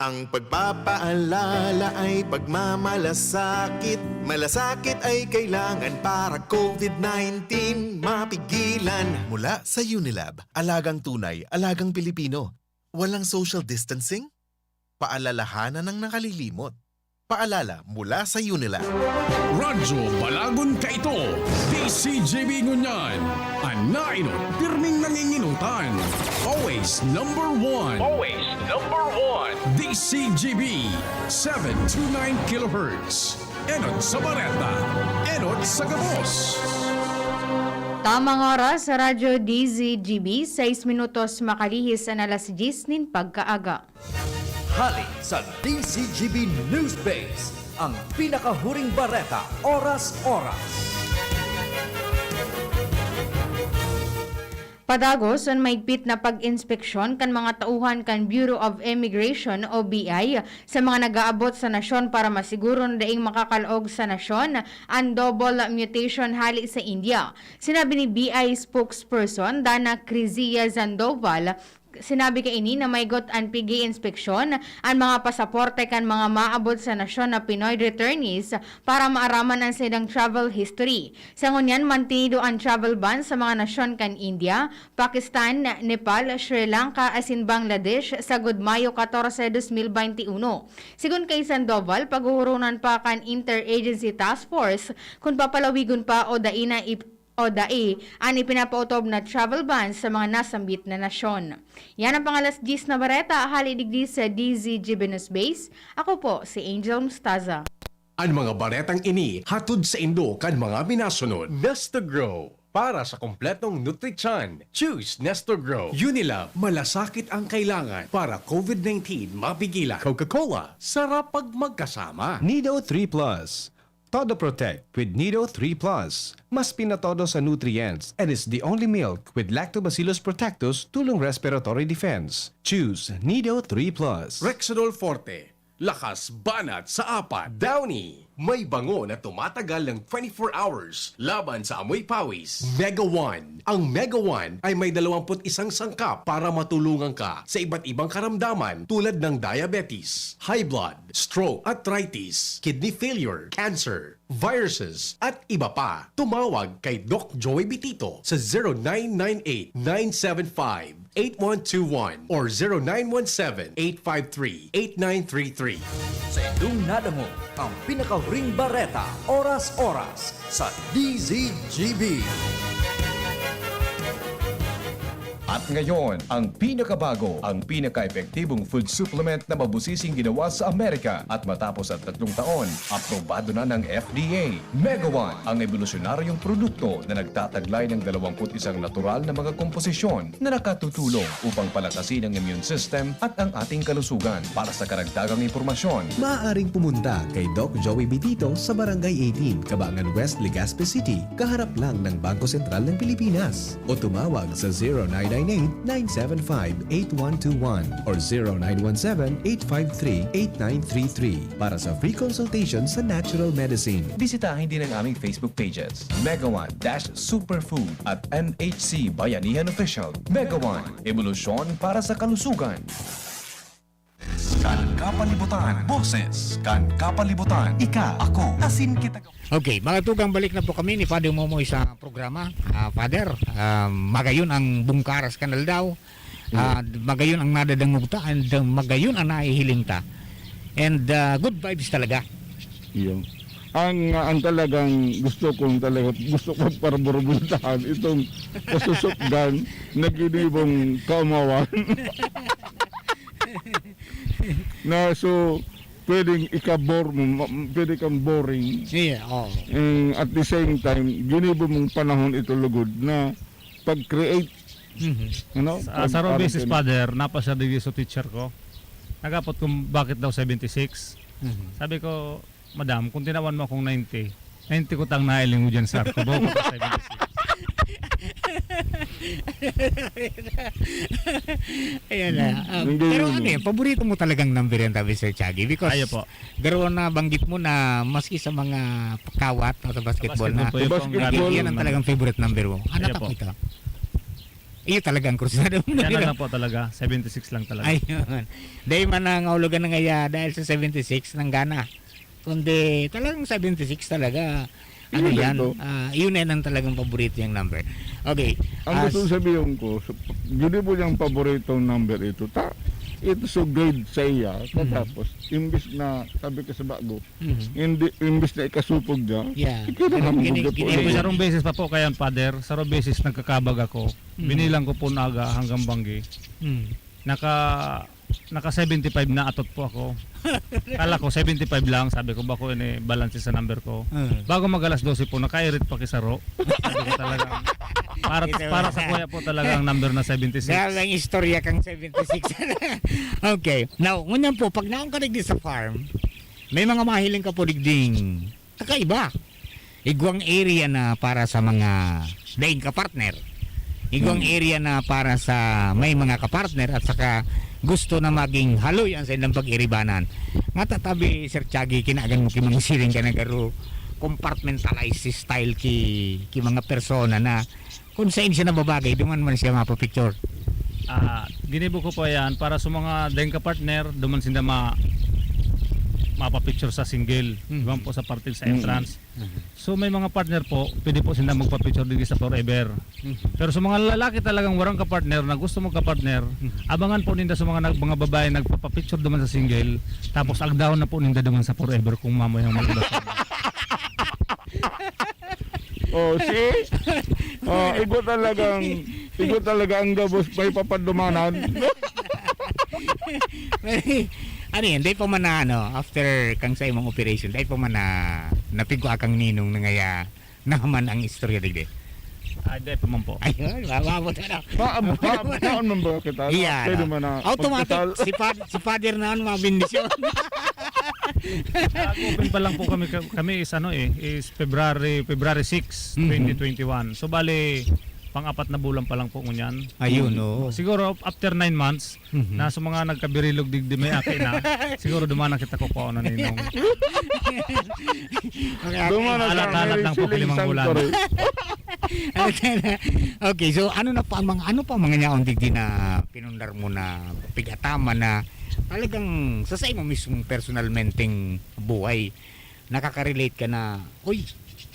Ang pagpapaalala ay pagmamalasakit. Malasakit ay kailangan para covid nineteen mapigilan. Mula sa Unilab, alagang tunay, alagang Pilipino. Walang social distancing? Paalalahanan ang nakalilimot. Paalala mula sa Unilab. Radyo Balagon Kaito, D C G B ngunyan. An nainot, pirming nanginginutan. Always number one. Always number one. D C G B, seven two nine kilohertz. Enot sa bareta. Enot sa gabos. Tamang oras sa Radyo D Z G B, sais minutos makalihis an alas dyes nin pagkaaga. Hali sa D Z G B News Base, ang pinakahuring bareta, oras-oras. Padagos an maigpit na pag-inspeksyon kan mga tauhan kan Bureau of Immigration o B I sa mga nag-aabot sa nasyon para masiguro na daing makakalaog sa nasyon an double mutation hali sa India. Sinabi ni B I spokesperson Dana Crizia Sandoval, sinabi kaini na maygot an pig-iinspeksyon an mga pasaporte kan mga maabot sa nasyon na Pinoy returnees para maaraman an saindang travel history. Sa ngunyan, mantinido an travel ban sa mga nasyon kan India, Pakistan, Nepal, Sri Lanka asin Bangladesh sagod Mayo katorse, dos mil baynte uno. Sigon kay Sandoval, paghuhuronan pa kan Interagency Task Force kun papalawigon pa o dai na ip-, o dai an ipinapaotob na travel ban sa mga nasambit na nasyon. Yan ang pang-alas dyes na bareta, hali digdi sa D Z G B News Base. Ako po si Angel Mustaza. An mga baretang ini hatod saindo kan mga minasunod. Nestogro, para sa kompletong nutrisyon, choose Nestogro. Unilab, malasakit ang kailangan para covid nineteen mapigilan. Coca-Cola, sarap pag magkasama. Nido three plus. Todo Protect with Nido three plus. Mas pinatodo sa nutrients and is the only milk with Lactobacillus protectus, tulong respiratory defense. Choose Nido three plus. Rexidol Forte, lakas banat sa apat. Downy, may bango na tumatagal ng twenty-four hours laban sa amoy pawis. Mega One. Ang Mega One ay may dalawampu't isang sangkap para matulungan ka sa iba't ibang karamdaman tulad ng diabetes, high blood, stroke, arthritis, kidney failure, cancer, viruses, at iba pa. Tumawag kay Doc Joey Bitito sa zero nine nine eight, nine seven five, eight one two one or zero nine one seven, eight five three, eight nine three three. Sa indong nadangog ang pinakahuring bareta, oras-oras, sa D Z G B. At ngayon, ang pinakabago, ang pinaka-epektibong food supplement na mabusising ginawa sa Amerika at matapos ang tatlong taon, aprobado na ng F D A. Mega One, ang ebolusyonaryong produkto na nagtataglay ng dalawampu't isang natural na mga komposisyon na nakatutulong upang palakasin ang immune system at ang ating kalusugan. Para sa karagdagang impormasyon, maaaring pumunta kay Doc Joey Bitito sa Barangay eighteen, Cabangan West, Legazpi City, kaharap lang ng Bangko Sentral ng Pilipinas. O tumawag sa zero nine nine eight, nine seven five, eight one two one or zero nine one seven, eight five three, eight nine three three para sa free consultation sa natural medicine. Bisitahin din ang aming Facebook pages, Mega One dash Superfood at M H C Bayanihan Official. Mega One, ebolusyon para sa kalusugan. Kan kapalibutan, boses. Kan kapalibutan, ika, ako, asin kita. Okay, mga tugang, balik na po kami ni Father Momoy sa programa. Ah, Father, ah, magayon ang bungkaras kan aldaw. Ah, magayon ang nadadangog ta, and, ah, magayon ang nahihiling ta. And, ah, good vibes talaga. Iyo. Ang, ang talagang gusto kong talaga, gusto kong parburubultahan itong kasusupgan na ginibong kaumawan na so pwedeng ikabor mo, ma- pwede kang boring. Yeah, oh. And at the same time, ginibo mong panahon ito lugod na pag-create, Mhm. ano? Sa, sa pag- Robesis, parang- Father, napa siya digdi sa teacher ko. Nagapot kung bakit daw seventy-six. Mhm. Sabi ko, "Madam, kung tinawan mo akong ninety, ninety ko tang nailing mo dyan sa kubo ko sa seventy-six." Ayan na. Um, Hindi pero yun, ano no? Yan, paborito mo talagang number yan, tabi Sir Chagi? Because Ayo po. Garo na banggit mo na maski sa mga kawat o sa basketball, Basketball na po yung Basketball. panggamit yan ang naman. Talagang favorite number mo. Ano Ayo pa po. po ito? Iyo talagang krusado mo. Yan na Pero- lang po talaga. seventy-six lang talaga. Ayun. Dahil man nangahulugan na ngaya dahil sa seventy-six ng gana. Kundi talagang seventy-six talaga. Ano Yun yan? ito. Ah, yun yan ang talagang paborito yung number. Okay. Ang Ah, gusto sabihin ko, so, ginibo niyang paboritong number ito. Ta, ito so grade sa iya. Katapos, imbis na, sabi ko sa bago, mhm. hindi, imbis na ikasupog niya, Yeah. ikaw na Pero hamog gini- na po. gini- Hindi po Ayo. sarong beses pa po kaya, Father. Sarong beses nagkakabag ako. Mm. Binilang ko po na aga hanggang banggi. Mm. Naka naka seventy-five na atot po ako. Kala ko seventy-five lang, sabi ko, "Bako ini balance sa number ko." Mm. Bago mag alas dose po, nakairit pa kisaro. Sabi ko talaga, para, Ito para na. Sa kuya po talaga ang number na seventy-six. Grabe ang istorya kang seventy-six. Okay. Now, ngunyan po, pag naon ka digdi sa farm, may mga mahiling ka po digding kakaiba. Igwang area na para sa mga daing kapartner. Igwang Hmm. area na para sa may mga kapartner at saka gusto na maging haloy ang sa ilang pag-iribanan. Nga tatabi, Sir Chagi, kinaagan mo ki mga siring ka na garo compartmentalize si style ki, ki mga persona na kung saan siya nababagay, duman man siya mapapicture. Ah, ginibo ko po yan para sa mga daing kapartner, duman sinda ma mapapicture sa single, Mhm. duman po sa parting sa Mhm. entrance. So may mga partner po, pwede po sinda magpapicture digdi sa forever. Mhm. Pero sa mga lalaki talagang warang kapartner na gusto magkapartner, abangan po ninda sa mga nag- mga babae nagpapapicture duman sa single, tapos agdahon na po ninda duman sa forever kung mamayang mag-iba. Oh, see? Oh, igo talagang, igo talaga ang gabos may papadumanan. Ano yan? Dahil pa man na, ano, after kang sa imong operation, dahil pa man na napigwa kang ninong na ngaya naman ang istorya digdi. Ah, di pa man po. Ayun, mababot na. Ma, ma, maon man ba kita? Iya, Pwede no? man na Automatic, pagkasal. Si, pa, si Father na ang mabindisyon. Nag-open pa lang po kami, kami is ano eh, is February, February six, Mhm. twenty twenty-one. So bali, pang-apat na bulan pa lang po ngunyan. Ayun, oo. Siguro after nine months, Mhm. na sa mga nagkabirilog digdi may aki na, siguro duman na kita kukuha na ninong. Okay, Duman na Alat-alat Mary lang po, Celine kilimang bulan. Sangkore. Okay, so ano na pa ang mga, ano pa ang mga nyaon digdi na pinundar mo na pigataman na talagang sa, sa imo mismong personalmenteng buhay, nakaka-relate ka na, "Uy,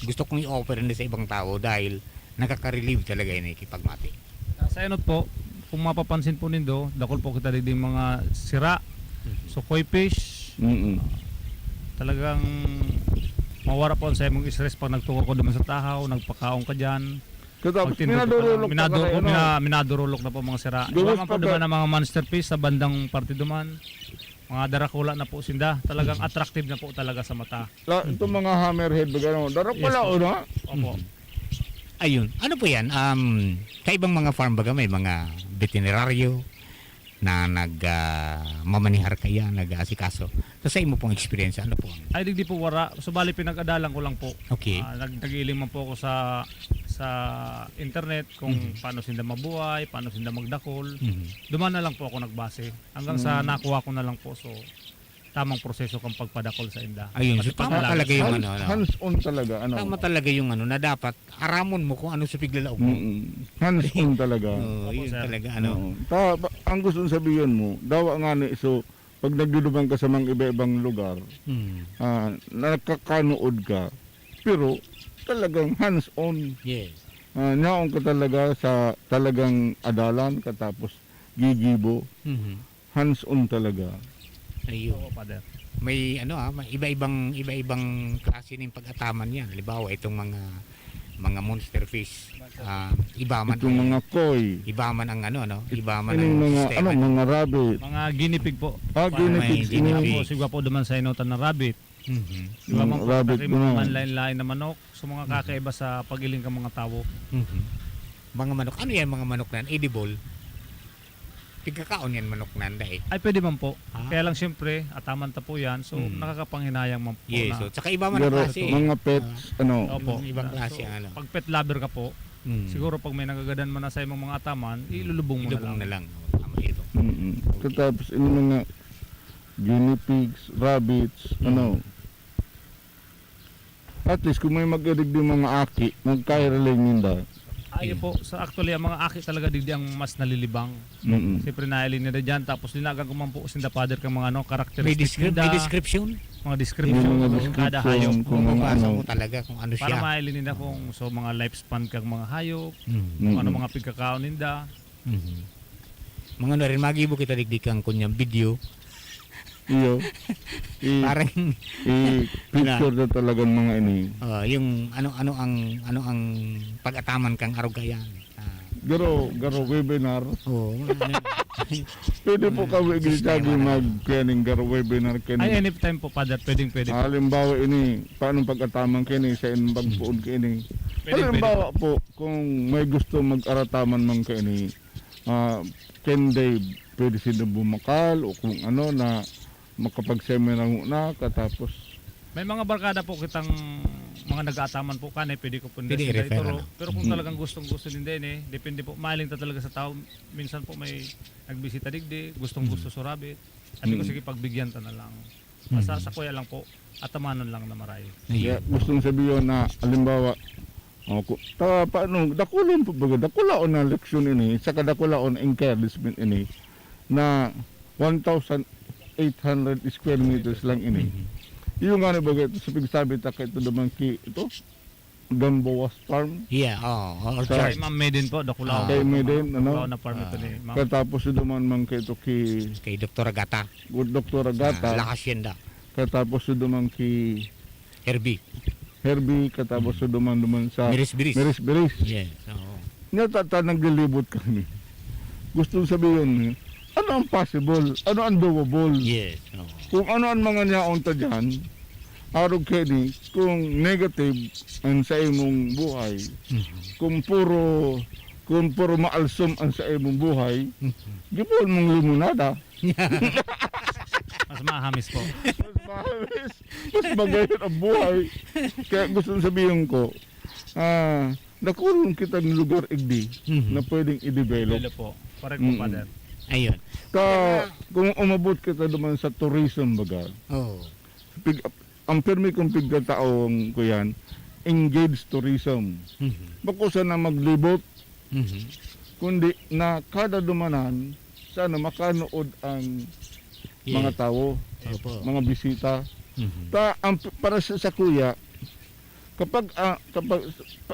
gusto kong i-offer ini sa ibang tao dahil nakaka-relieve talaga ini kipagmati." Sa enot po, kung mapapansin po nindo, dakul po kita digdi mga sira. So, koi fish, Mm-mm. talagang mawara po ang sa imong stress pag nagtukaw ka duman sa tahaw, nagpakaon ka dyan. Katapos, Magtindog ka minadurulok pala. pa Minado-, kayo, no? mina-, minadurulok na po mga sira. Gabos Iwanan po pa duman ka- ang mga monster fish sa bandang parte duman. Mga darakula na po sinda. Talagang attractive na po talaga sa mata. La, itong mga hammerhead, baga, ano, darap Yes pala, po. o, no? Opo. Ayun. Ano po yan? Um, kaibang mga farm baga may mga veterinaryo na nag ah, mamanihar kaya, nag-aasikaso. So, sa imo pong experience, ano po ang Ay, digdi po wara. Subali, pinag-adalan ko lang po. Okay. Ah, nag nag-iiling man po ako sa sa internet kung Mhm. paano sinda mabuhay, paano sinda magdakol. Mhm. Duman na lang po ako nagbase. Hanggang sa nakuha ko na lang po. So, tamang proseso kang pagpadakol sa inda. Ayun, Pati so tama pag-alaga talaga sa yung mga ano, ano. Hands-on talaga, ano? Tama talaga yung ano, na dapat aramon mo kung ano sa piglalaog mo. Mm-mm. Hands-on talaga. Oo, Opo, yun sir. talaga, ano. Oo. Ta, ba- ang gusto kong sabihin mo, dawa nga ni, so, pag nagdudumang ka sa mga iba-ibang lugar, Hmm. ah, nakakanood ka, pero talagang hands-on. Yes. Ah, nyaon ka talaga sa talagang adalan, katapos gigibo. Mhm. Hands-on talaga. Ayun. Oo, Father. May ano, ah, may iba-ibang, iba-ibang klase ning pag-ataman niyan. Halimbawa, itong mga, mga monster fish, ah, iba man Itong ang, mga koi. iba man ang ano, no? Iba man Ining ang mga, sistema ano, niya. mga rabbit. Mga guinea pig po. Ah, Kuwan, guinea may pigs, guinea Kaya ini. po, pig. sigwa po duman sa inotan na rabbit. Mhm. Iba man Mga po, rabbit, taki mga mga. manlain-lain na manok. So, mga Mhm. kakaiba sa pag-iling kan mga tawo. Mhm. Mga manok. Ano yan, mga manok na yan? Edible? Pigkakaon yan, manok na yan, dai? Ay, pwede man po. Ah. Kaya lang, siyempre, ataman ta po yan. So, Mhm. nakakapanghinayang man po Yes, na so, tsaka iba man ang Pero klase, eh. mga pets, Ah. ano, Opo. Yung ibang klase, So, ano. pag pet lover ka po, Mhm. siguro pag may nagagadan man na sa imong mga ataman, Mhm. ilulubong mo na Ilubong lang. na lang. Oh, tama ito. Mm-mm. Okay. Katapos, yung mga guinea pigs, rabbits, Mhm. ano. At least, kung may mag-irig din mga aki, magkairalay ninda. Ayo Yeah. po. Sa actually, ang mga aki talaga digdi ang mas nalilibang. Mm-mm. Siyempre, nailing nila dyan. Tapos, linagan ko man po sinda, Father, kang mga ano, May characteristics descri-, ninda. may description? Mga description May mga ng kada description hayop. kung mga Mababasa ano. mo talaga kung ano Para siya. mailing nila kung so, mga lifespan kang mga hayop, Mm. kung ano Mm-mm. mga pigkakaon ninda. Mhm. Mga ano rin, magibo kita digdi kang kunyang video. Iyo. I-, Parang i-picture na. na talagang mga ini. Oh, yung ano, ano ang, ano ang pag-ataman kang arog kaiyan. Ah. Garo, garo webinar. Oo, mga ano. Pwede po Mga kami sistema gitagi na. mag-, kaya ning garo webinar kaya Ay, ning anytime po, Father. Pwedeng pwede po. Halimbawa ini, paano pag-ataman kaya ni sa inyong pagpuon kaya ni? Pwede, pwede Halimbawa po. po, kung may gusto mag-arataman man kaya ni, ah, Ken Dave, pwede sila bumakal o kung ano na makapag-seminar muna, katapos May mga barkada po kitang mga nag-aataman po, kanay pwede ko po Pwede sila i-refer, ituro. ano? Pero kung Mm. talagang gustong-gusto din din eh, depende po, maling ta talaga sa tao. Minsan po may nagbisita digdi, gustong-gusto Mm. sa rabbit. Sabi ko, Mm. "Sige, pagbigyan ta na lang." Basta Mm. sa kuya lang po, atamanon lang na maray. Ayun. Kaya gustong sabihin na, halimbawa, oh, ku-, ta-, paano, dakulon po baga, dakulaon na leksyon ini, saka dakulaon na encouragement ini, na one thousand eight hundred square meters lang ini. Mhm. Yung nga na baga, ito sa pigsabi ta, kay ito naman ki-, ito, Gamboas Farm. Yeah, oh, oh, Sa Kay Orchard. Ma'am Maiden po, dakulaon Ah. po Kay itong Maiden, ano, ano? dakulaon na farm ito Ah. ni Ma'am. Katapos ito man, man kay ito ki Kay Doktor Agata. Good Doktor Agata. Ah, La Hacienda. Katapos ito man ki Herbie. Herbie, katapos Mm. ito man, naman sa Miris Biris. Miris Biris. Yes, oo. Nya, ta-, ta-, naglilibot kami. Gustong sabihin, ano ang possible? Ano ang doable? Yes, oo. Kung ano ang mga niyaon ta dyan, arog kaya ni, kung negative ang sa imong buhay, Mhm. kung puro, kung puro maalsom ang sa imong buhay, Mhm. gibohon mong limonada. Mas mahamis po. Mas mahamis, mas magayon ang buhay. Kaya gusto sabihin ko, ah, nakulong kitang lugar igdi Mhm. na pwedeng i-develop. Develop po. Correct po, Mm. Father. Ayun. Ka, Kaya kung umabot kita naman sa tourism, baga, Oo. pig-, ang pirmi kong pigkataong ko yan, engaged tourism. Mhm. Bako sana maglibot, Mhm. kundi na kada dumanan, sana makanood ang Yeah. mga tawo, Opo. mga bisita. Mhm. Ta, ang p-, para sa, sa kuya, kapag, ah, kapag,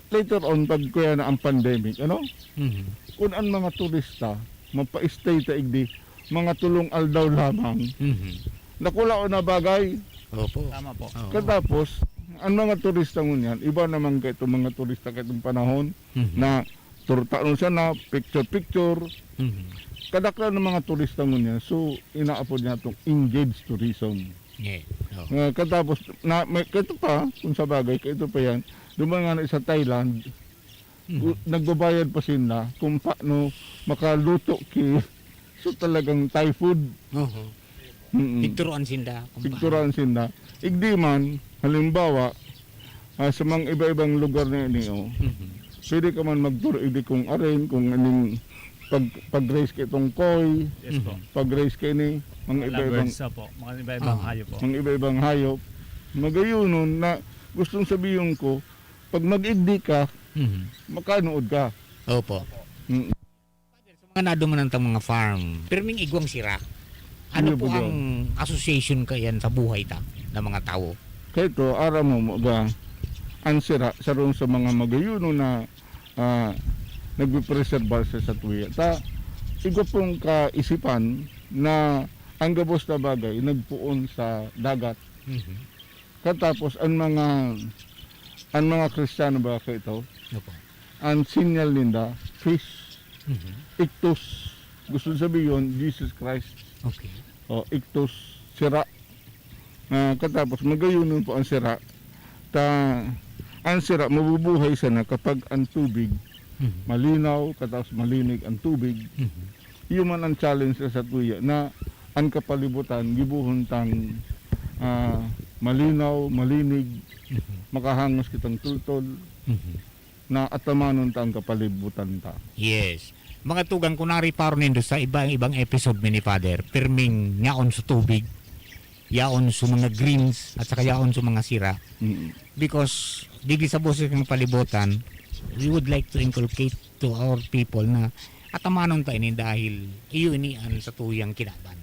later on, pag kuya na ang pandemic, ano? Mhm. Kung ang mga turista, mapa-stay ta igdi, mga tulong aldaw lamang. Mhm. Nakulaon na bagay. Opo. Tama po. Oo. Katapos, ang mga turista ngunyan, iba naman kay itong mga turista kay itong panahon Mhm. na tur-, taon siya na picture-picture. Mhm. Kadaklan ng mga turista ngunyan, so inaapod niya itong engaged tourism. Yeah. Oo. Ah, katapos, na, may, ito pa, kung sa bagay, ito pa yan, duman nga na sa Thailand, Mhm. gu-, nagbabayad pa sinda kung paano makaluto ki, so talagang Thai food. Oho. Mm-mm. Pigturuan sinda kung paano. Pigturuan sinda. Igdi man, halimbawa, ah, sa mga iba-ibang lugar na ini, oh, Mhm. pwede ka man magturo igdi kung arin, kung aning pag, pag-raise ka itong koi, Yes po. Mhm. pag-raise ka ini, mga Mga iba-ibang, lovebirds, opo. Mga iba-ibang Ah. hayop po. mga iba-ibang hayop. Magayonon na gustong sabihin ko, pag mag-igdi ka, Mhm. makanood ka. Opo. Mm. Father, sa mga nadumanan tang mga farm, pirming igwang sira. Ano Ano po po ang yun? association kaiyan sa buhay ta na mga tawo? Kaya ito, aram mo, mga, ang sira, sarong sa mga magayonon na, ah, nagpipreserbar sa, sa tuya. Ta, igwa pong kaisipan na Ang gabos na bagay nagpoon sa dagat. Mhm. Katapos ang mga, ang mga Kristiyano ba kaito, Opo. ang sinyal ninda, fish, Mhm. Ichthus. Gusto sabihin, Jesus Christ. Okay. O, Ichthus, sira. Ah, katapos, magayonon po ang sira. Ta, ang sira, mabubuhay sana kapag ang tubig Mhm. malinaw, katapos malinig ang tubig. Mhm. Iyo man ang challenge sa satuya na ang kapalibutan, gibohon tang, ah, malinaw, malinig, Mhm. makahangos kitang tultol, Mhm. na atamanon ta ang kapalibutan ta. Yes. Mga tugang, kung nariparo nindo sa ibang-ibang episode mi ni Father, pirming yaon sa tubig, yaon sa mga greens, at saka yaon sa mga sira. Mm. Because, digdi sa boses ng palibutan, we would like to inculcate to our people na atamanon ta ini dahil iyo ini ang satuyang kinaban.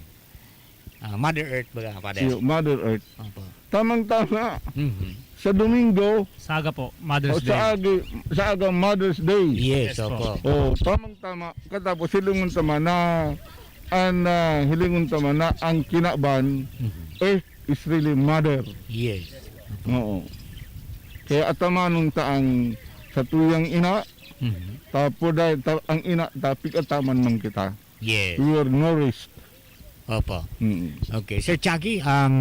Ah, Mother Earth, baga, Father. Iyo, Mother Earth. Opo. Tamang-tama, Mhm. sa Domingo, Sa aga po, o Mother's Day. sa, agi, sa aga Mother's Day. Yes, Yes opo. po. O, tamang-tama. Katapos, hilingon tama na, ang, ah, hilingon tama na, ang kinaban, Mhm. eh, is really mother. Yes. Oo. Kaya atamanon ta ang satuyang ina, Mhm. tapos dahil ta, ang ina, ta, pig-ataman man kita. Yes. We were nourished. Opo. Mm. Okay. Sir Chucky, ang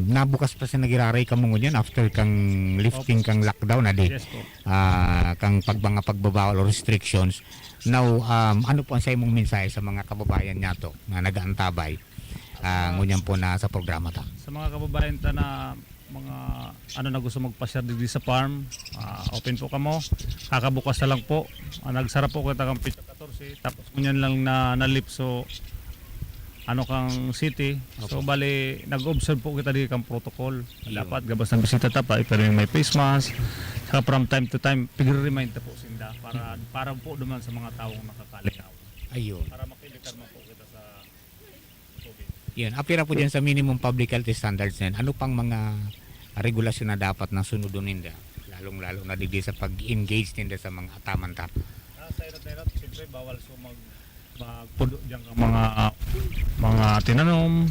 nabukas pa sa nagiraray kamo ngunyan after kang lifting kang lockdown, adi? Yes po. Ah, kang pag, mga pagbabawal o restrictions. Now, um, ano po ang sa imong mensahe sa mga kababayan niyato na nag-aantabay? Ah, ngunyan po na sa programa ta. Sa mga kababayan ta na mga ano na gusto magpa-share digdi sa farm, ah, open po kamo. Kakabukas na lang po. Ah, nagsara po kita kang Pizza katorse, tapos ngunyan lang na nalip so ano kang city. So Opo. Bali nag-observe po kita di kang protocol. Ayun. Dapat gabos ng bisita ta pa, pero yung may face mask. Saka from time to time, pigre-remind ta po sinda para para po duman sa mga taong nakakalingaw. Ayun. Para makiliter man po kita sa COVID. Yan. Apira po dyan sa minimum public health standards na yan. Ano pang mga regulasyon na dapat na sunodon ninda? Lalong-lalo na digdi sa pag-engage ninda sa mga ataman ta. Ah, sa hirap na hirap, siyempre bawal so mag magpudo diyan kang mga mga tinanom.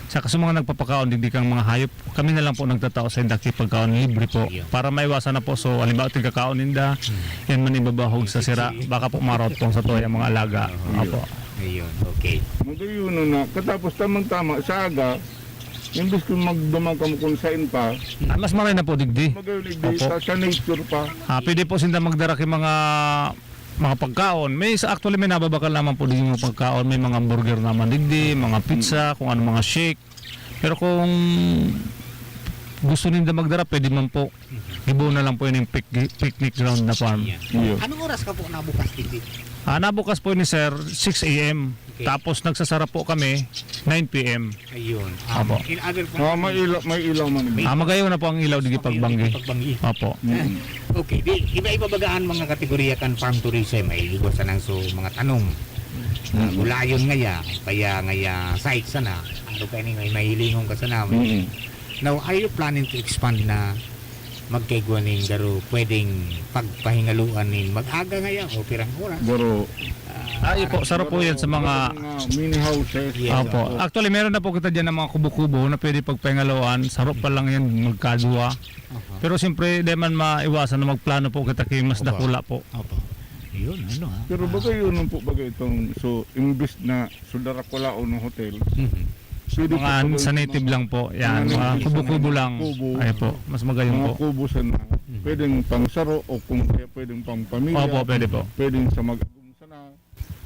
Saka sa mga nagpapakaon digdi kang mga hayop, kami na lang po nagtatao sa inda ki pagkaon libre po Iyo. Para maiwasan na po. So halimbawa tigkakaon ninda, yan man ibabahog sa sira, baka po marot po sa toya ang mga alaga. Oo. Opo. Ayun. Okay. Magayon na, katapos tamang-tama sa aga, imbis kung magdumang kamo kung sain pa, Ah, mas maray na po digdi. magayon igdi Opo. sa, sa nature pa. Ah, pwede po sinda magdara ki mga mga pagkaon. May sa actually may nababakal naman po digdi mga pagkaon, may mga burger naman digdi, mga pizza, kung ano mga shake. Pero kung gusto ninda magdara, pwede man po. Gibo na lang po yun yung pic- picnic ground na farm. Yan. Iyo. Anong oras ka po nabukas digdi? Ah, nabukas po ni sir six a.m. Okay. Tapos nagsasara po kami nine p.m. Ayun. Apo. In other Ah, may ilaw, may ilaw man. Ah, magayon na po ang ilaw digdi pagbanggi. Pagbanggi. Opo. Mm. Okay, di iba-iba bagaan mga kategorya kan farm tourism ay iwasan ang so mga tanom. Ah, Mm. gulayon ngaya, kaya ngaya site sana. Ano kaya ni may mahilingon ka sana. Mm. Now, are you planning to expand na magkaigwa ning garo pwedeng pagpahingaluan nin mag-aga ngaya o pirang oras? Pero Ah, iyo po, saro po yan sa mga mga mini houses. Yes. Opo. Actually, meron na po kita dyan ng mga kubo-kubo na pwede pagpahingaloan. Saro pa lang yan, magkadwa. Aha. Pero siyempre, di man maiwasan na magplano po kita kay mas Opo. dakula po. Opo. Yun, ano ha? Pero bagay yun po bagay itong, so, imbis na so darakulaon ng hotel, Mhm. pwede Mga po sa native lang po. Yan, mga kubo-kubo lang. Ay po, mas magayon Mga po. Kubo sana. Pwedeng pang saro o kung kaya pwedeng pang pamilya. Opo, pwede po. Pwedeng sa mag-agum sana.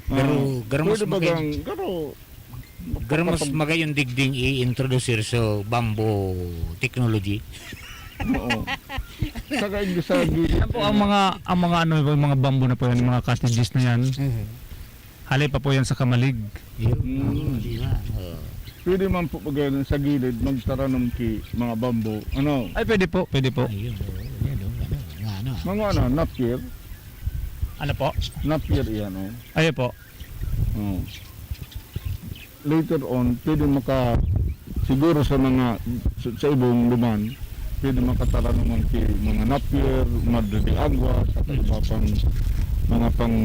Pero, Ah, pero mas pwede magay- bagang, pero, Pero mas magayon digding i-introduce sa bamboo technology. Oo. Saka yung sa gilid. Yan po ang mga, ang mga ano po, yung mga bamboo na po yan, mga cottages na yan. Halay pa po yan sa kamalig. Yun. Mm. Oo, di ba? Oo. Pwede man po pag sa gilid, magtaranom ki mga bamboo. Ano? Ay, pwede po, pwede po. Ayun, oo, yan, oo, ano, nga, ano. Mga ano, napier? Ano po? Napier yan, oh. Ayun po. Oh. Later on, pwede maka, siguro sa mga, sa, sa ibong duman, pwede makatara naman ki mga napier, madre de agua, sa iba pang, mga pang,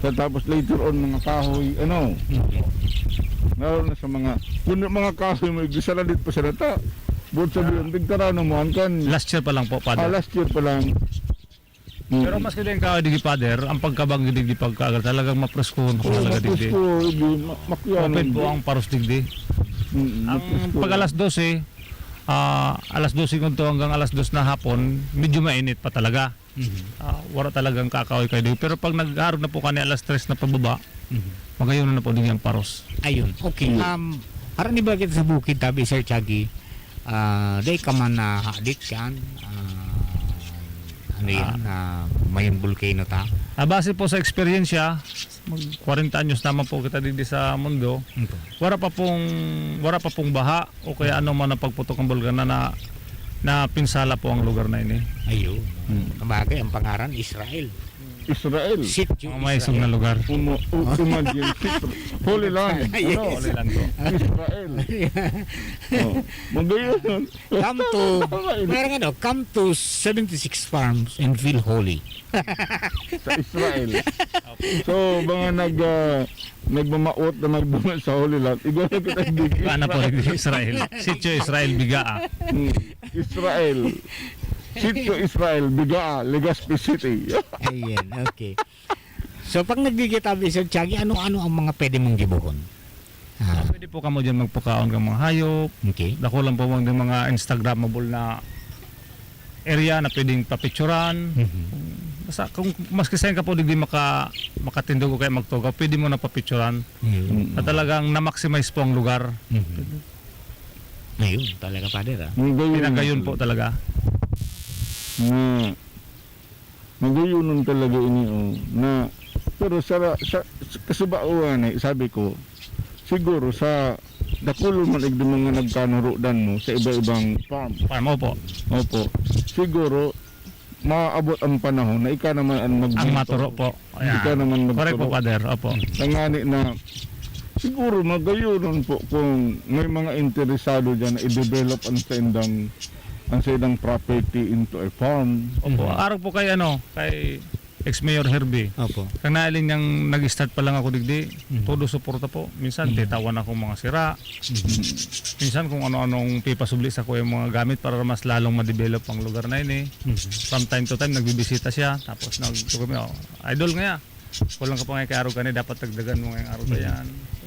sa tapos later on, mga kahoy, ano, Lalo na sa mga, kung yung mga kahoy mo, igdi sa ladit pa sila ta. Buot sabihin, Ah. Tigtarano mo, ang kan Last year pa lang po, Father. Ah, last year pa lang. Mm. Pero maski din kahoy digdi, Father, ang pagkabang digdi pagkaaga, talagang mapreskon po Oo, talaga digdi. Mapresko, di, ma-, makuyanan Open po di. Ang paros digdi. Mm, Ang mapresko. Pag alas dose, ah, alas dose ngunto hanggang alas dos na hapon, medyo mainit pa talaga. Mhm. Ah, wala talagang kakahoy kayo digdi. Pero pag nag-aarog na po kani alas tres na pababa, Mhm. magayon na po din yung paros. Ayun. Okay. Mm. Um, aron iba kita sa bukid, tabi, Sir Chaggy, ah, dai ka man na hadit kan, ah, ano Ah. yan, ah, may volcano ta? Ah, base po sa eksperyensya, mag kwarenta anyos naman po kita digdi sa mundo. Ito. Wala pa pong, wala pa pong baha o kaya ano man ang pagputok ng bulkan na, na, na pinsala po ang lugar na ini. Ayun. Hmm. Sabagay, ang pangaran, Israel. Israel. Sitio Ang maisog na Israel. Lugar. Umo-, u-, imagine, sitio. Holy Land. Yes. Ano? Holy Land po. Israel. Oh, magayon. Come to, Tama yun. Parang ano, come to seventy-six farms and feel holy. Sa Israel. So, mga nag, ah, nagmamaot na magdungan sa Holy Land, igwa na kita digdi. Igwa na po, Israel. Sitio Israel, Bigaa. Hmm. Israel. Sitio Israel, Bigaa, Legazpi City. Ayan, okay. So, pag nagdigitabi, Sir Chaggy, ano-ano ang mga pwede mong gibohon? Ah. Pwede po kamo dyan magpakaon ng mga hayop. Okay. Dako lang po mga, mga Instagrammable na area na pwedeng papicturan. Mhm. Basta kung maski saan ka po digdi maka-, makatindog o kaya magtugaw, pwede mo na papicturan. Ayun. Na talagang na-maximize po ang lugar. Mhm. Ayun, talaga, Father, ah. Ang gayon. Pinagayon po talaga. Na Magayonon talaga ini, oh, na, pero sa, sa, sa kasubaoan, eh, sabi ko, siguro sa dakulo man igdi mga nagkanurodan mo sa iba-ibang farm. Farm, opo. Opo. Siguro, maabot ang panahon na ika naman ang mag- Ang maturo po. Ika Ayan. Naman Correct po, magturo. Father. Opo. Tangani na, siguro magayonon po kung may mga interesado dyan na i-develop ang sa indang, ang sa indang property into a farm. Opo. Mhm. Arog po kay, ano, kay ex-mayor Herbie. Opo. Kang nailing niyang nag-start pa lang ako digdi, Mhm. todo suporta po. Minsan, Mhm. titawan akong mga sira. Mhm. Minsan, kung ano-anong pipasubli sa kuya mga gamit para mas lalong ma-develop ang lugar na ini. Mhm. From time to time, nagbibisita siya. Tapos, nag-, oh, idol nga. Kulang ka pa nga kay arog kani, dapat dagdagan mo nga yung arog na Mhm. yan.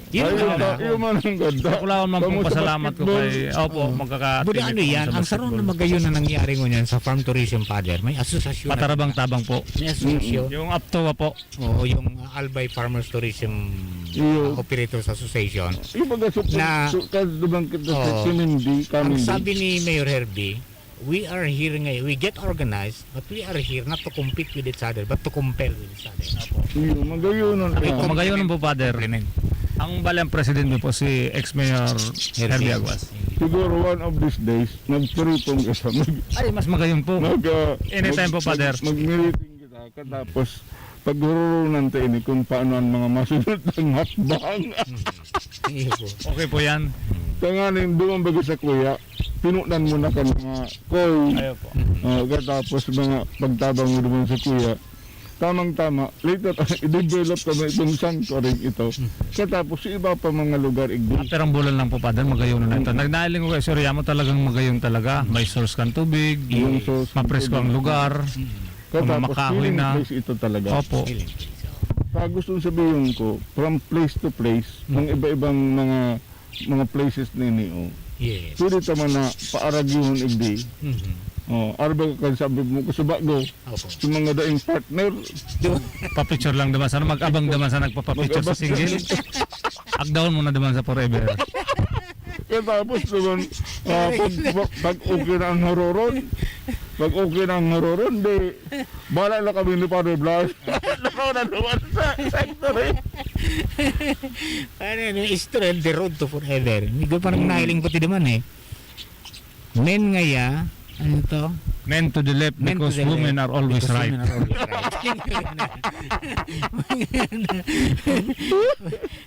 Yun Ay, ang yun, ano. Yun man ang ganda. Ako lang man Kamusta pagpasalamat ko basketball? Kay, opo, Oo. magkaka-team Buda ano po kami yan, sa ang sarong na basketball. Magayon na nangyari ngunyan sa farm tourism, Father. May asosasyon na. Patarabang-tabang po. May asosasyon. Mm. Yung aptowa po. Oo, yung, uh, Albay Farmers Tourism, Iyo. Uh, Operators Association. Yung baga, so, Na, so, kas-, dumang kita sa oo. Sinindi, Ang Kamindi. Sabi ni Mayor Herbie, "We are here ngay-, we get organized, but we are here not to compete with each other, but to compel with each other." Opo. Iyo, magayonon Sabi ka. ko, Magayonon po, Father. Compliment. Ang bali, ang president mo po si ex-mayor Herbie. Herbie Aguas. Siguro one of these days, magpiripong kita. Mag-, Ay, mas magayon po. mag, ah, Anytime mag-, po, Father. mag-, mag-meeting kita. Katapos, paghururunan ta ini kung paano ang mga masunod ng hakbang. Iyo po. Okay po yan. Tanganing duman baga sa kuya, pinunan mo na kan mga koy. Ayaw po. Oh, katapos mga pagtabang mo duman sa kuya, tamang-tama, later, i-develop ka mo itong sanctuary ito. Katapos, sa iba pa mga lugar, igdi. Ah, perang bulan lang po, Father, magayon na ito. Mm. Nagnahiling ko kay Sir Yamo, talagang magayon talaga. May source kang tubig, Yung source ng mapresko ang tubig. lugar. Mm. Katapos, Mamakahoy healing na. place ito talaga. Opo. Healing place, oh. Sa gusto sabihin ko, from place to place, Mm. ng iba-ibang mga, mga places na ini, oh. Yes. Pwede ta man na paaragyuhon igdi. Mhm. Oh, arba ka sabi mo, kasubago. Opo. Sa mga daing partner. Di ba? Papicture lang naman. Sana mag-abang naman sa nagpapapicture sa Mag-abang. single. Agdahon mo na naman sa forever. Kaya tapos naman, ah, pag, pag, pag okay na ang hororon, pag okay na ang hororon, di, bala na kami ni Father Blas. Ano na naman sa sector eh? Ano, ano, history and the road to forever. Hindi ko parang Hmm. nahiling ko ti naman eh. Men ngaya, ano to? Men to the left Men to because the women left are always because right. women are always right.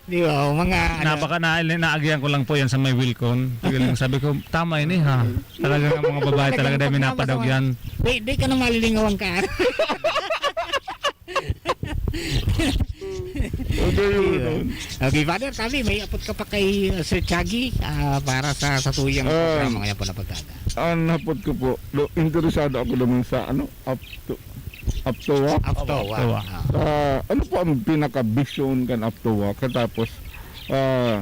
Di ba? O, mga ano. Napaka na-, naagihan ko lang po yan sa may Wilcon. Talagang sabi ko, "Tama ini, ha?" Talaga nga mga babae talaga dahil may Talagang napadaog yan. Di, di ka na malilingawan ka. Ayun. Okay, Father, tabi, may apot ka pa kay, uh, Sir Chagi, ah, para sa, sa tuyang Ah, programa ngayong pagkaaga. Ang hapot ko po, do, interesado ako naman sa, ano, Apto-, Aptoa. Aptoa. Aptoa. Ah. Ah, ano po ang pinaka-vision kan Aptoa? Katapos, ah,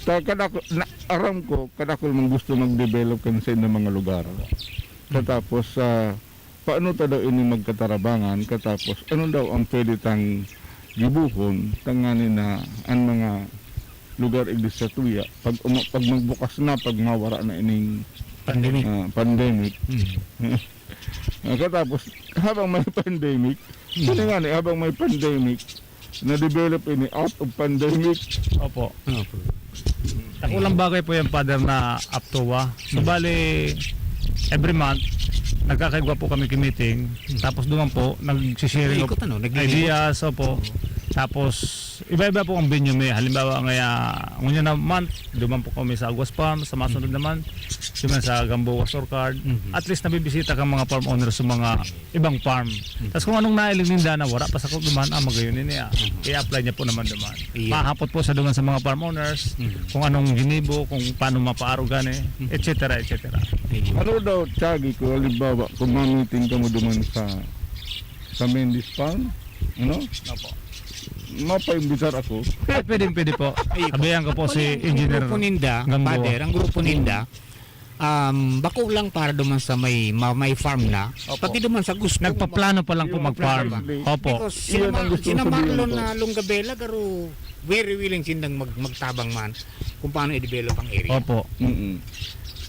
ta-, kadako-, na, aram ko, kadakol man gusto mag-develop kan sa inyong mga lugar. Katapos, ah, paano ta daw ini magkatarabangan? Katapos, ano daw ang pwede tang gibohon? Tanganing na ang mga lugar igdi sa tuya, pag uma-, pag magbukas na, pag mawara na ining, Pandemic. ah, pandemic. Mm. Ah, katapos, habang may pandemic, Mm. kani nga ni, habang may pandemic, na-develop ini out of pandemic. Opo. Opo. Takulang bagay po yan, Father, na Aptoa. So, Mm. bali, every month, nagkakaigwa po kami ki-meeting. Mm. Tapos duman po, nagsisharing of Ikot, ano, naglilibot. ideas, opo. Oo. Tapos, iba-iba po ang venue may. Halimbawa, ngaya, ngunyan na month, duman po kami sa Aguas Farm, sa masunod Mm. naman, duman sa Gamboa, Sorcard. Mm. At least, nabibisita kang mga farm owners sa mga ibang farm. Mm. Tas kung anong nailing ninda na wara pa sa duman, ah, magayon ini, ah. Mm. I-apply niya po naman duman. Iya. Mahapot po sa duman sa mga farm owners, Mm. kung anong ginibo, kung paano mapaaro gani, Mm. et cetera, et cetera. Iya. Ano daw, Chagi, kung halimbawa, kung ma-meeting kamo duman sa, sa Mendes Farm, ano? Opo. Mapaimbitar ako. Ay, pwedeng pwede po. Ay, Sabihan ko po si Actually, ang Engineer grupo ninda, Gamboa. Father, ang grupo ninda, um, bako lang para duman sa may, ma-, may farm na, Opo. pati duman sa gusto Nagpaplano pa lang po Yung mag-farm. plan. Opo. Because Iyon sina ang Ma-, gusto sina kong sabihin Marlon ko. na Longabela, garo, very willing sindang mag-, magtabang man kung paano i-develop ang area. Opo. Mm-mm.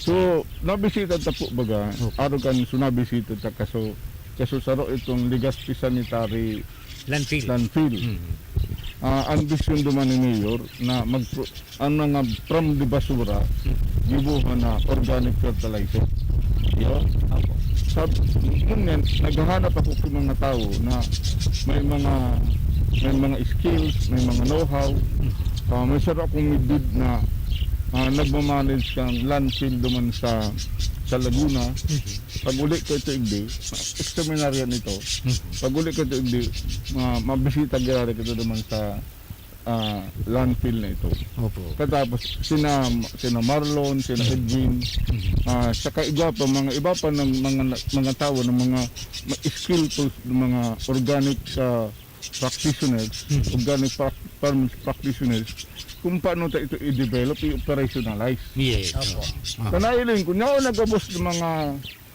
So, nabisita ta po baga, Opo. araw kan, so nabisita ta kaso, kaso saro itong Legazpi Sanitary Landfill. Landfill. Mm. Ah, ang bisyon duman ni Mayor na magpro-, ang mga from the basura, Mm. gibuhan na organic fertilizer. Yo? Opo. Sab-, ngunyan, naghahanap ako sa mga tao na may mga, may mga skills, may mga know-how. Mm. Ah, may saro akong midid na, ah, nagmamanage kang landfill duman sa, sa Laguna. Mm. Pag uli ko ito, igdi, examinaryan ito. Mm. Pag uli ko ito, igdi, ma-, mabisita giraray ko ito duman sa, ah, landfill na ito. Opo. Katapos, sina, sina Marlon, sina Mm. Edwin, Mm. ah, saka iba pa, mga iba pa ng mga, mga tao ng mga ma-, skillful, mga organic, ah, practitioners, Mm. organic prac-, farmers practitioners, kung paano ta ito i-develop, i-operationalize. Yes. Opo. Ah. Kanahiling ko, nao nagabos ng mga,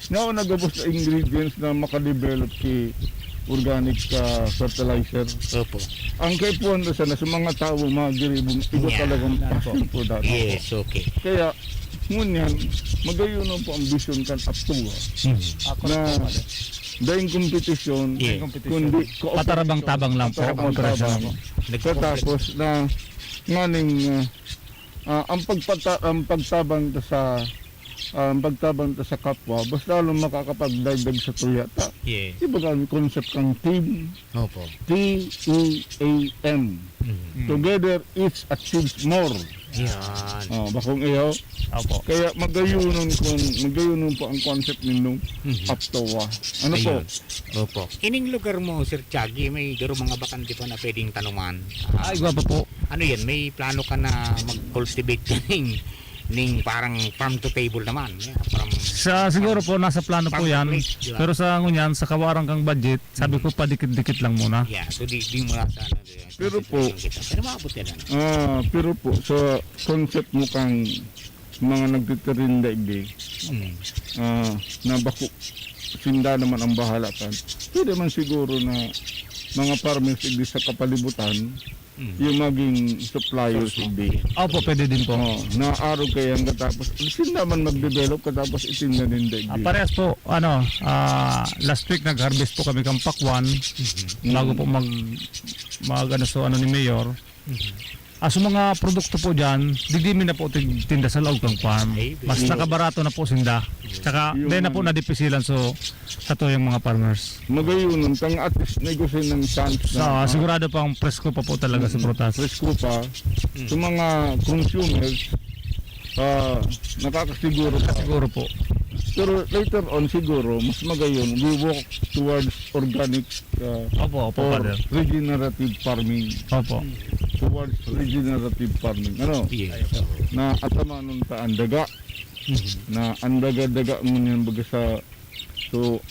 nao nagabos na ingredients na makadevelop ki organic, ah, fertilizer. Opo. Ang kaipuhan na sana sa mga tao, mga giribo, iba Yeah. talagang Yan po. passion for that. Yes, okay. Kaya, ngunyan, magayon po ang vision kan Aptoa. Mm. Ako Na rin po, Father. Daing kompetisyon, Yeah. Daing kompetisyon. kundi cooperation. Patarabang-tabang lang po, Patarabang-tabang. cooperation lang po. Nagko-compete. Katapos na nganing, ah, ah, ang pagpata-, ang pagtabang ta sa, ah, ang pagtabang ta sa kapwa, mas lalong makakapagdagdag sa tuya ta. Yeah. Di ba ang concept kang team? Opo. T E A M. Mm. Together, each achieves more. Yan. Oh, bakong iyo. Opo. Kaya magayunon kung, magayunon po ang concept nindong Mhm. Aptoa. Ano po? Ayun. Opo. Ining lugar mo, Sir Chagi, may garo mga bakante pa na pwedeng tanuman. Ah, Ay, gwapo po. ano yan? May plano ka na mag-cultivate ka ning, ning parang farm to table naman? Yeah, from Sa, siguro po, nasa plano po farm to yan. plate, di ba? Pero sa ngunyan, sa kawarang kang budget, sabi Mhm. ko, padikit-dikit lang muna. Yeah, so di, di muna sa ano, di ba? Pero po, Consideration kita. Pero maabot yan, ano? Ah, pero po, sa concept mo kang mga nagtitirinda, igdi, Mm. ah, na bako, sinda naman ang bahala kan. Pwede man siguro na mga farmers, igdi, sa kapalibutan, Mm. yung maging suppliers, Source mo. igdi. Opo, pwede din po. Oh, na arog kayo hanggang tapos, sinda man mag-develop katapos itinda ninda, igdi. Ah, parehas po, ano, ah, last week nag-harvest po kami kang pakwan, Mhm. bago po mag, mag, ano, so, ano ni Mayor. Mhm. Ah, so mga produkto po dyan, digdi mi na po tig-, tinda sa laog kang farm. Ay, Mas very nakabarato na po sinda. Tsaka, Yung di na po mga nadipisilan so, sa tuyang mga farmers. Magayunon, tang at least negosyo ng chance So, na, ah, sigurado pang presko pa po talaga sa Mm, prutas. presko pa. Mm. Sa mga consumers, ah, nakakasiguro pa. Siguro po. Pero later on, siguro, mas magayon, we walk towards organic, uh, Opo, opo, or Father. Regenerative farming. Opo. Towards regenerative farming. Ano? Yes. Na atamanon ta ang daga. Na ang daga-daga mo niyan baga sa, so,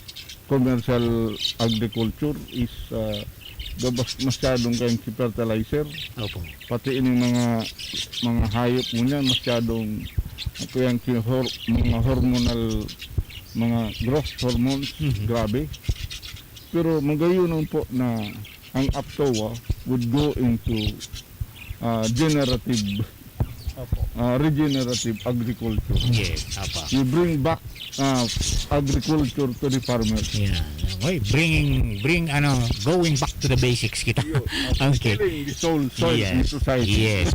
commercial agriculture is, uh, gabas masyadong kayang fertilizer. Opo. Pati ining mga mga hayop mo niyan masyadong kayang hor, mga hormonal, mga growth hormones, grabe. Pero magayon po na ang APCOA would go into, uh, generative, uh, regenerative agriculture. Yes, apa. You bring back, uh, agriculture to the farmers. Yeah. Okay, bringing bring ano, going back to the basics kita. Okay. Killing the soul, soil Yes. in society. Yes.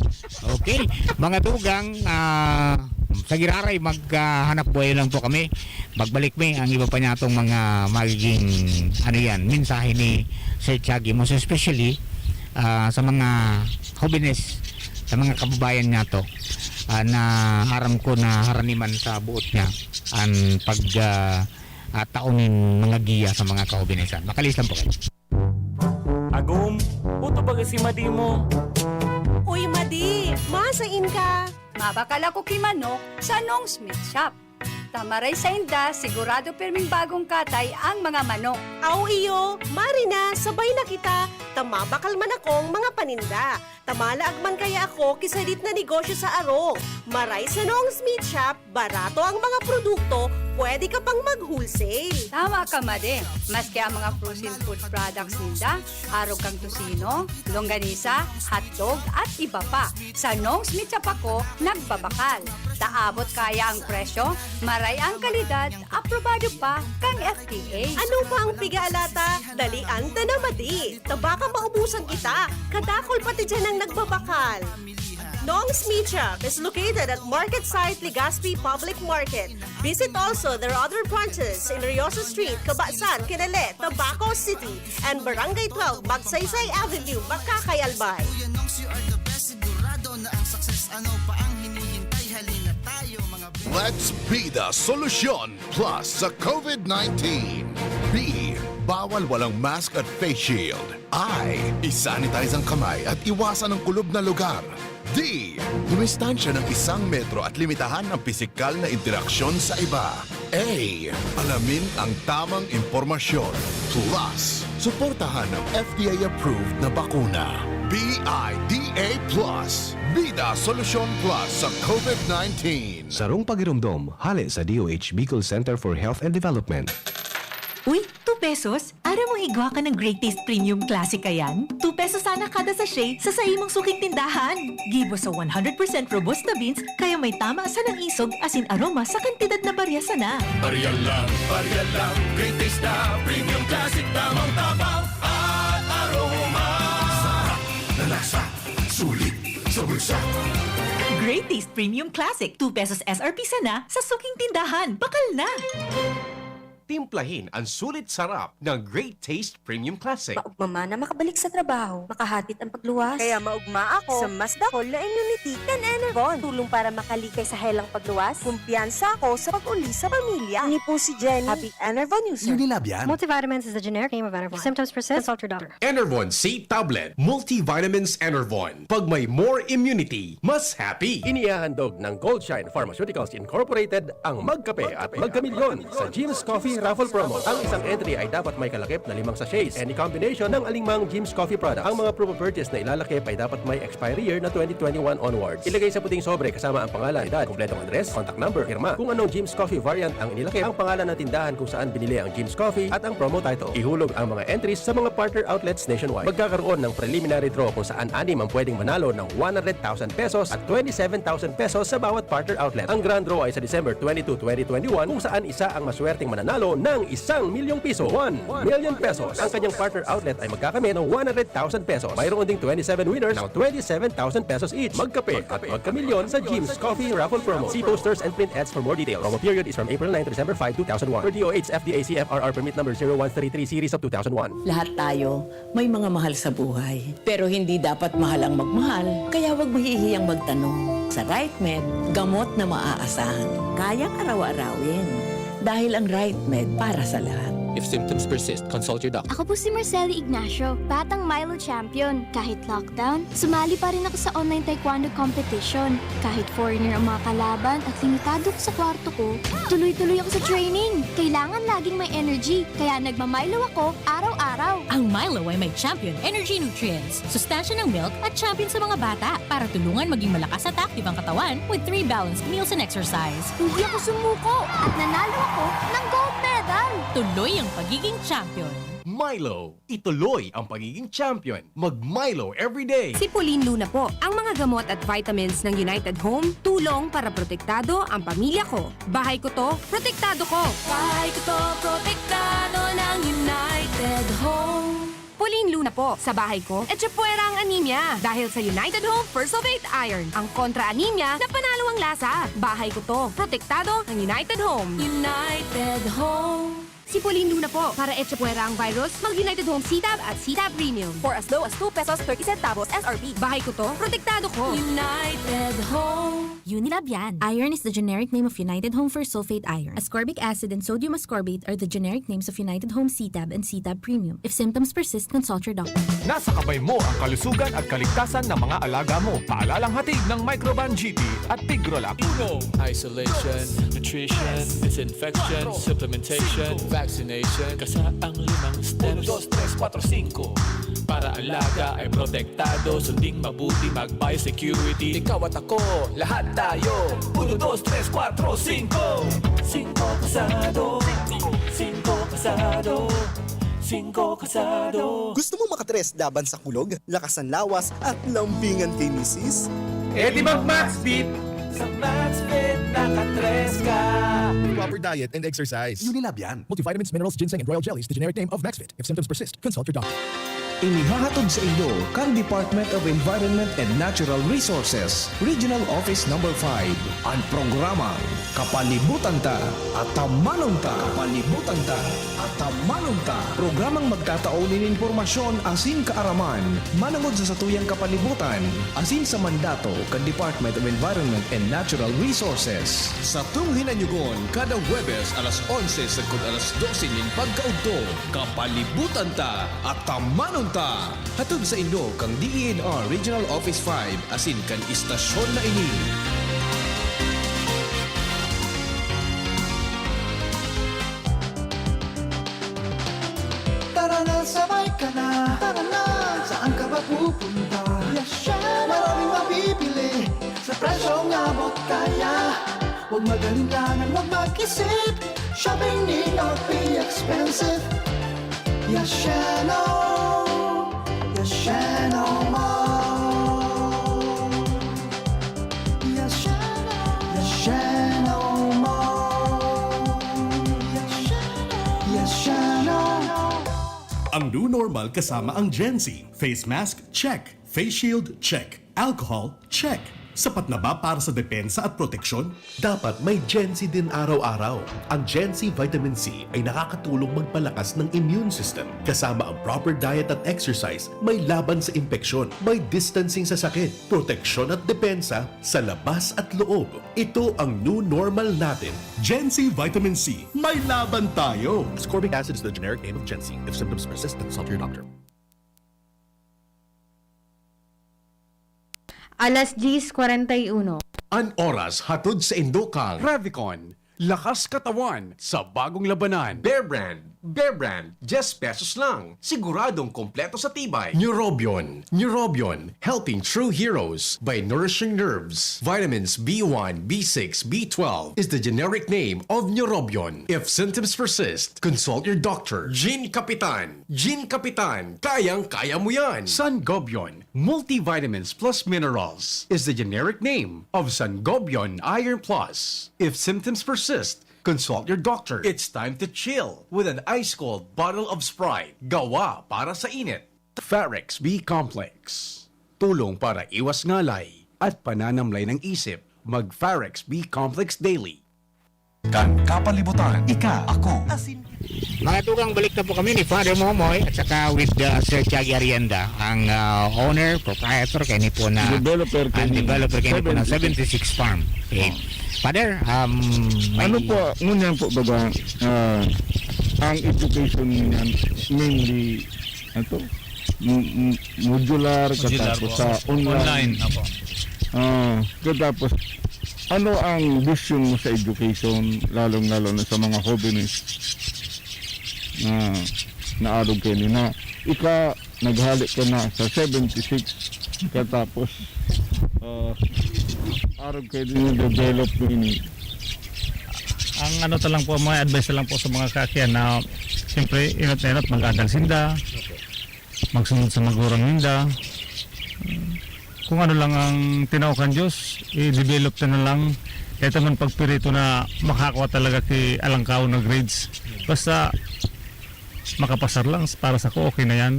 Okay. Mga tugang, ah, sa giraray, maghanap buhay lang po kami. Magbalik mi ang iba pa niya itong mga magiging, ano yan, mensahe ni Sir Chagi, most especially, ah, sa mga hobenes, sa mga kababayan niya to, ah, na aram ko na haraniman sa buot niya ang pag, ah, ah, taon nin mga giya sa mga kahobenesan. Makalis lang po kayo. Agom, uto baga si Madi mo. Uy, Madi! Masain ka? Mabakal ako ki manok sa Nong's Meat Shop. Ta maray sainda, sigurado pirming bagong katay ang mga manok. Aw iyo, mari na, sabay na kita. Ta mabakal man akong mga paninda. Ta malaag man kaya ako ki sadit na negosyo sa arog. Maray sa Nong's Meat Shop, barato ang mga produkto, pwede ka pang mag-wholesale. Tama ka, Madi. Maski ang mga frozen food products ninda, arog kan tocino, longganisa, hotdog, at iba pa. Sa Nong's Meat Shop ako nagbabakal. Ta abot kaya ang presyo, maray ang kalidad, aprobado pa kan F D A. Ano pa ang piga-alata? Dalian ta na, Madi. Ta baka maubusan kita. Kadakul pati diyan ang nagbabakal. Nong's Meat Shop is located at Market Site, Legazpi Public Market. Visit also their other branches in Riosa Street, Cabasan, Quinale, Tabaco City, and Barangay twelve, Magsaysay Avenue, Makakay, Albay. Kuya Nongs, you are the best. Sigurado na ang success. Ano pa ang hinihintay? Halina tayo, mga Let's be the solution plus sa COVID nineteen. B, bawal walang mask at face shield. I, isanitize ang kamay at iwasan ang kulob na lugar. D, dumistansya ng isang metro at limitahan ang pisikal na interaksyon sa iba. A, alamin ang tamang impormasyon. Plus, suportahan ang F D A-approved na bakuna. B I D A plus, Bida Solusyon Plus sa COVID nineteen. Sarong pagiromdom, hale sa D O H Bicol Center for Health and Development. Uy, two pesos? Aram mo igwa ka ng Great Taste Premium Classic kayan? Two pesos sana kada sachet sa saimong suking tindahan. Gibo sa one hundred percent robusta beans, kaya may tama sanang isog asin aroma sa kantidad na barya sana. Barya lang, barya lang, Great Taste na Premium Classic, tamang tabang at aroma. Sarap na lasa, sulit sa bulsa. Great Taste Premium Classic, two pesos S R P sana sa suking tindahan. Bakal na! Timplahin ang sulit sarap ng Great Taste Premium Classic. Maugma man na makabalik sa trabaho, makahatid ang pagluwas. Kaya maugma ako sa mas dakul na immunity kan Enervon. Tulong para makalikay sa helang pagluwas. Kumpiyansa ako sa pag-uli sa pamilya. Ini po si Jenny, happy Enervon user. Unilab yan. Multivitamins is the generic name of Enervon. If symptoms persist, consult your doctor. Enervon C Tablet, Multivitamins Enervon. Pag may more immunity, mas happy. Inihahandog ng Goldshine Pharmaceuticals Incorporated ang Magkape at Magkamilyon sa Jim's Coffee Raffle Promo. Ang isang entry ay dapat may kalakip na limang sachets, any combination ng alingmang Jim's Coffee product. Ang mga proof of purchase na ilalakip ay dapat may expiry year na twenty twenty-one onwards. Ilagay sa puting sobre kasama ang pangalan, edad, kompletong address, contact number, pirma. Kung anong Jim's Coffee variant ang inilakip, ang pangalan ng tindahan kung saan binili ang Jim's Coffee at ang promo title. Ihulog ang mga entries sa mga partner outlets nationwide. Magkakaroon ng preliminary draw kung saan anim ang pwedeng manalo ng one hundred thousand pesos at twenty-seven thousand pesos sa bawat partner outlet. Ang grand draw ay sa December twenty-two, twenty twenty-one, kung saan isa ang maswerteng mananalo ng isang milyong piso, one million pesos. Ang kanyang partner outlet ay magkakamit ng one hundred thousand pesos. Mayroon ding twenty-seven winners ng twenty-seven thousand pesos each. Magkape at magkamilyon sa Jim's Coffee Raffle Promo. See posters and print ads for more details. Promo period is from April nine to December five, two thousand one. Per D O H F D A C F R R Permit Number zero one three three Series of two thousand one. Lahat tayo may mga mahal sa buhay. Pero hindi dapat mahal ang magmahal, kaya huwag mahihiyang magtanong. Sa RightMed, gamot na maaasahan, kayang araw-arawin. Dahil ang right med para sa lahat. If symptoms persist, consult your doctor. Ako po si Marceli Ignacio, batang Milo Champion. Kahit lockdown, sumali pa rin ako sa online taekwondo competition. Kahit foreigner ang mga kalaban at limitado ko sa kwarto ko, tuloy-tuloy ako sa training. Kailangan laging may energy, kaya nagmamilo ako araw-araw. Ang Milo ay may Champion Energy Nutrients, sustansya ng milk at champion sa mga bata para tulungan maging malakas at active ang katawan with three balanced meals and exercise. Hindi ako sumuko at nanalo ako ng gold medal. Tuloy ang pagiging champion. Milo, ituloy ang pagiging champion. Mag Milo everyday. Si Pauline Luna po. Ang mga gamot at vitamins ng United Home, tulong para protektado ang pamilya ko. Bahay ko to, protektado ko. Bahay ko to, protektado ng United Home. Pauline Luna po. Sa bahay ko, etchepuera ang anemia. Dahil sa United Home First of Eight Iron, ang kontra-anemia na panalo ang lasa. Bahay ko to, protektado ng United Home. United Home. Si Pauline Luna po. Para etchepuera ang virus, mag United Home C-Tab at C-Tab Premium. For as low as two pesos thirty centavos S R P. Bahay ko to, protektado ko. United Home. Unilab yan. Iron is the generic name of United Home First Sulfate Iron. Ascorbic acid and sodium ascorbate are the generic names of United Home C-Tab and C-Tab Premium. If symptoms persist, consult your doctor. Nasa kamay mo ang kalusugan at kaligtasan ng mga alaga mo. Paalalang hatid ng Microban G T at Tigrolac. Isolation, nutrition, disinfection, supplementation, vaccination, kasaang limang steps. Uno, dos, tres, kuwatro, singko. Para alaga ay protektado, sunding mabuti, mag-biosecurity. Ikaw at ako, lahat tayo. Uno, dos, tres, kuwatro, singko. Singko kasado. Singko kasado. Singko kasado. Gusto mo makatres laban sa kulog, lakas ng lawas, at lambingan kay misis? E di mag Maxfit! Sa Maxfit, nakatres ka. Proper diet and exercise. Unilab yan. Multivitamins, minerals, ginseng, and royal jelly is the generic name of Maxfit. If symptoms persist, consult your doctor. Inihahatod sa inyo kan Department of Environment and Natural Resources, Regional Office Number five, an programang Kapalibutan Ta, Atamanon Ta. Kapalibutan Ta, Atamanon Ta. Programang magtatao nin impormasyon asin kaaraman manongod sa satuyang kapalibutan asin sa mandato kan Department of Environment and Natural Resources. Satong hinanyugon kada Huwebes alas onse sagkod alas dose nin pagkaudto. Kapalibutan Ta, Atamanon Ta! Hatod sa inyo kan D E N R Regional Office five asin kan istasyon na ini. Tara na, sabay ka na. Tara na, saan ka ba pupunta? Yasheno! Maraming mabibili sa presyong abot kaya. Huwag mag-alinlangan, huwag mag-isip. Shopping need not be expensive. Yasheno! Yasheno Mall! Yasheno! Yasheno Mall! Yasheno! Yasheno! Ang new normal kasama ang Gen Z. Face mask, check. Face shield, check. Alcohol, check. Sapat na ba para sa depensa at proteksyon? Dapat may Gen Z din araw-araw. Ang Gen Z Vitamin C ay nakakatulong magpalakas ng immune system. Kasama ang proper diet at exercise, may laban sa impeksyon, may distancing sa sakit, proteksyon at depensa sa labas at loob. Ito ang new normal natin. Gen Z Vitamin C, may laban tayo! Ascorbic acid is the generic name of Gen Z. If symptoms persist, consult your doctor. Alas diyes kwarenta y uno. An oras hatod sa indo kang Revicon. Lakas katawan sa bagong labanan. Bear Brand. Bear Brand, diyes pesos lang. Siguradong kompleto sa tibay. Neurobion. Neurobion, helping true heroes by nourishing nerves. Vitamins B one, B six, B twelve is the generic name of Neurobion. If symptoms persist, consult your doctor. Gin Kapitan. Gin Kapitan, kayang-kaya mo yan. Sangobion. Multivitamins plus minerals is the generic name of Sangobion Iron Plus. If symptoms persist, consult your doctor. It's time to chill with an ice-cold bottle of Sprite. Gawa para sa init. Farex B Complex. Tulong para iwas ngalay at pananamlay ng isip. Mag Farex B Complex Daily. Kan kapalibutan, ika, ako. Mga tugang, balik na po kami ni Father Momoy at saka with, uh, Sir Tiagi Arienda, ang, uh, owner, proprietor, kaya ni po na Developer ang kini developer kaya ni po ng seventy-six. Seventy-six Farm. Okay. Oh. Father, um, may Ano po, ngunyan po baga, ah, ang education niyan mainly, ano to? M-, m-, modular, Modular katapos po. Sa online. Online, opo. Ah, katapos, ano ang vision mo sa education, lalong-lalo na sa mga jóvenes na naarog kaini na ika, naghale ka na sa seventy-six, katapos, ah, arog kaini na develop mo ini? Ang ano ta lang po, mga advice ta lang po sa mga kakiyan na, siyempre, inot na inot, mag-adal sinda, magsunod sa magurang ninda. Kung ano lang ang tinao kan Diyos, i-develop ta na lang. Kaya ta man pagpirito na makakua talaga ki alangkaw na grades. Basta makapasar lang, para sako, okay na yan.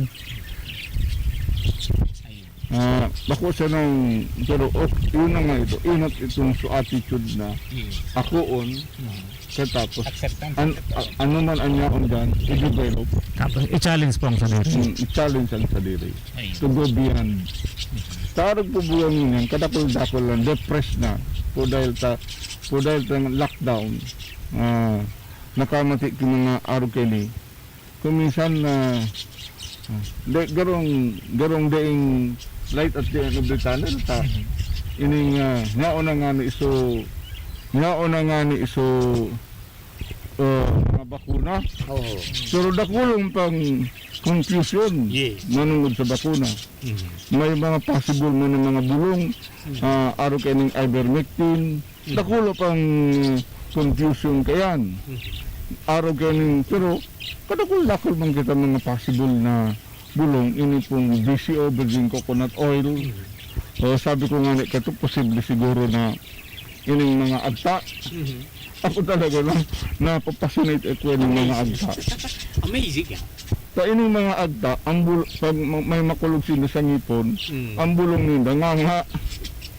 Ah, bako sanang, pero ok-, yun na nga ito, inot itong so attitude na Mm. akoon, Mm. katapos, Acceptance, an-, acceptance. a-, ano man ang yaon dyan, i-develop. Tapos, i-challenge po ang sadiri. Mm, i-challenge ang sadiri. Ayun. To go beyond. Sa arog po buwan ngunyan, kadakul-dakul lang, depressed na. Po dahil ta, po dahil ta lockdown, ah, nakamati ki mga arog kaini. Kung minsan na, ah, di, garong, garong daing light at the end of the tunnel ta. Mhm. Ining, ah, yaon na nga ni iso, yaon na nga ni iso, ah, mga bakuna. Oo. Pero dakulon pang confusion Yes. manungod sa bakuna. Mhm. May mga possible man ng mga bulong, Mhm. ah, arog kaining ivermectin. Mhm. Dakulo pang confusion kayan. Mhm. Arog kaining, pero kadakul-dakul man kita mga possible na bulong, ini pong V C O, virgin coconut oil. Mhm. O, sabi ko nga ni kato, posible siguro na ining mga agta. Mhm. Ako talaga lang, napapasonate ako ng mga agta. Amazing, ah. Sa ining mga agta, ang bul-, pag ma-, may makulog sinda sa ngipon, Mm. ang bulong ninda, nganga.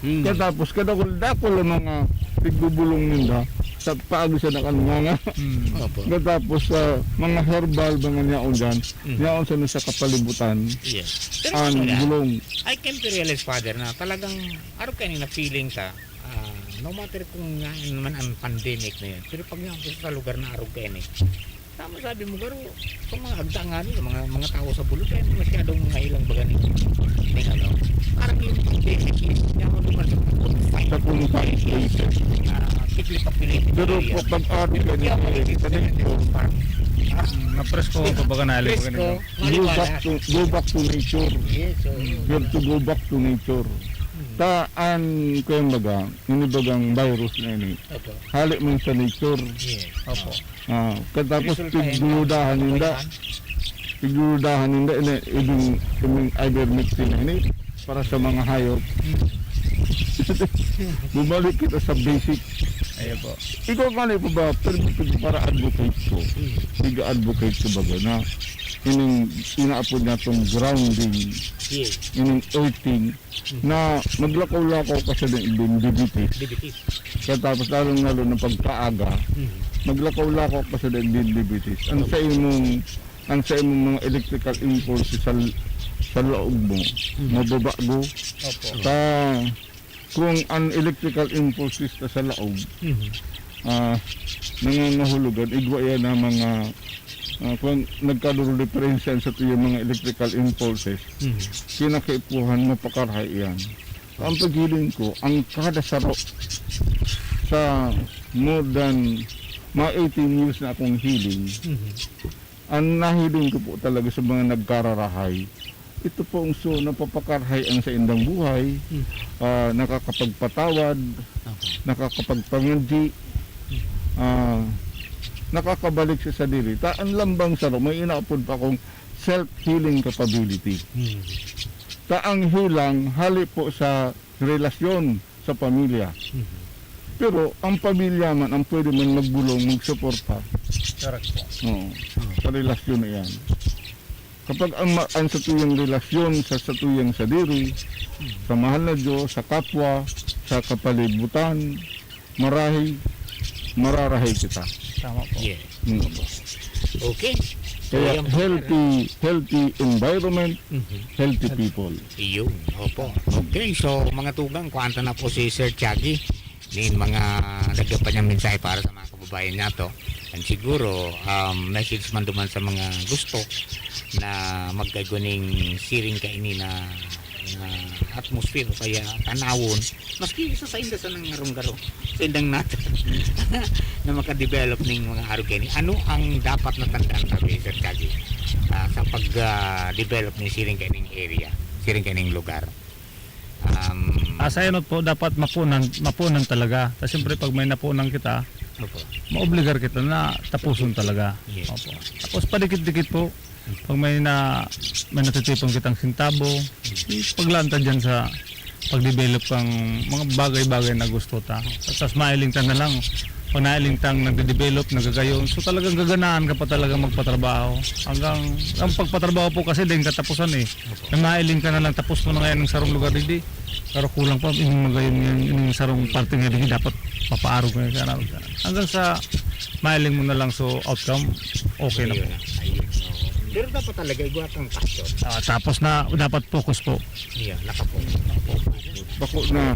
Mm. Katapos, kadakul-dakul ang mga tigbubulong ninda, sa paagi sa nakan nganga. Mm. Opo. Katapos, sa mga herbal, mga niyaon dyan, Mm. niyaon sa, sa kapalibutan, Yes. Pero ang ano yan? bulong. I came to realize, Father, na talagang arog kaini na feeling ta, ah, no matter kung nga naman ang pandemic na yun, pero pag nga sa lugar na arog kaini, tama sabi mo, garo, itong mga agta nga nila, mga, mga tao sa bulog, kaya masyadong mga ilang baga ni, ni ano. Parang yung pandemic is, kaya mo naman sa mga confined Sa confined places. na thickly populated Pero area. pag arog kaini, Kaya mo eh, nakikita sa yung nature, parang, ah, Mapresko ang pagbaga na, presko, Go maliwanag. back to, go back to nature. Yes, oo. You have to go back to nature. Hmm. Ta, an, kaya baga, ini bagang virus na ini. Opo. Hali man sa nature. Yes. Opo. Ah, katapos Resulta yan pigdudahan ng ninda. Kailangan. Pigdudahan ninda, ini, ibing, ibing ivermectin na ini para sa mga hayop. Hmm. Bumalik kita sa basic. Ayan po. Ikaw nga na ba, pero para advocate ko. Hmm. Iga-advocate ko baga na ining inaapod niya tong grounding, Yes. ining earthing, na maglakaw-lakaw ka sa daigding diabetes. Diabetes. Kaya tapos lalong-lalo na pagkaaga, Mhm. maglakaw-lakaw ka sa daigding diabetes. Ang sa imong, ang sa imong mga electrical impulse sa, sa laog mo, Mhm. mababago. Opo. Sa, kung ang electrical impulses ka sa laog, Mhm. ah, nangangahulugan, igwa yan ang mga, ah, kung nagkaduro diferensya sa tuyang mga electrical impulses, Mhm. kinakaipuhan, mapakarahay iyan. Ang paghiling ko, ang kada saro sa more than mga eighteen years na akong healing, Mhm. ang nahiling ko po talaga sa mga nagkararahay, ito po ang so, napapakarahay ang saindang buhay, Mhm. ah, nakakapagpatawad, Opo. nakakapagpangadji, ah, nakakabalik sa sadiri. Ta, ang lambang saro, may inaapod pa akong self-healing capability. Hmm. Ta ang healing, hali po sa relasyon sa pamilya. Mhm. Pero ang pamilya man ang pwede man magbulong, magsuporta. Correct po. Oo. Hmm. Sa relasyon na yan. Kapag ang ma-, ang satuyang relasyon sa satuyang sadiri, Hmm. sa mahal na Diyos, sa kapwa, sa kapalibutan, marahay, mararahay kita. Tama po. Yeah. Mm. Okay. So, Kaya yan po, healthy, healthy environment, Mhm. healthy people. Iyon. Opo. Okay. So, mga tugang, kuwanta na po si Sir Chaggy. Nin mga dagdag pa niyang mensahe para sa mga kababayan niya to. And siguro, um, message man duman sa mga gusto na magkaigo ning siring kaini na, na atmosphere o kaya tanawon. Maski sa sainda sa nangarong-garo, sa indang nato na makadevelop ning mga arog kaini. Ano ang dapat na tandaan, sabi, Sir Chaggy, ah, sa pag, ah, develop ni siring kaining area, siring kaining lugar? Um, Ah, sa enot po, dapat mapunan, mapunan talaga. Tas siyempre, pag may napunan kita, Opo. maobligar kita na tapuson talaga. Yes. Opo. Tapos, padikit-dikit po. Pag may na, may natitipon kitang sintabo, ipaglantad dyan sa pag-develop kang mga bagay-bagay na gusto ta. Tapos, mailing ta na lang. Pag nailing tang nagde-develop, nagagayon, so, talagang gaganahan ka pa talaga magpatrabaho. Hanggang, ang pagpatrabaho po kasi, dai katapusan eh. Opo. Na mailing ka na lang, tapos mo na ngayon ang sarong lugar digdi. Pero kulang pa, ining magayon ngayon, ining sarong parte nga digdi, dapat mapaarog ngayon ka na. Hanggang sa mailing mo na lang, so outcome, okay na po. Ayun na. Ayun. Oo. Pero dapat talaga, igwa kang passion. Ah, tapos na, dapat focus po. Iya, nakapo. Bako na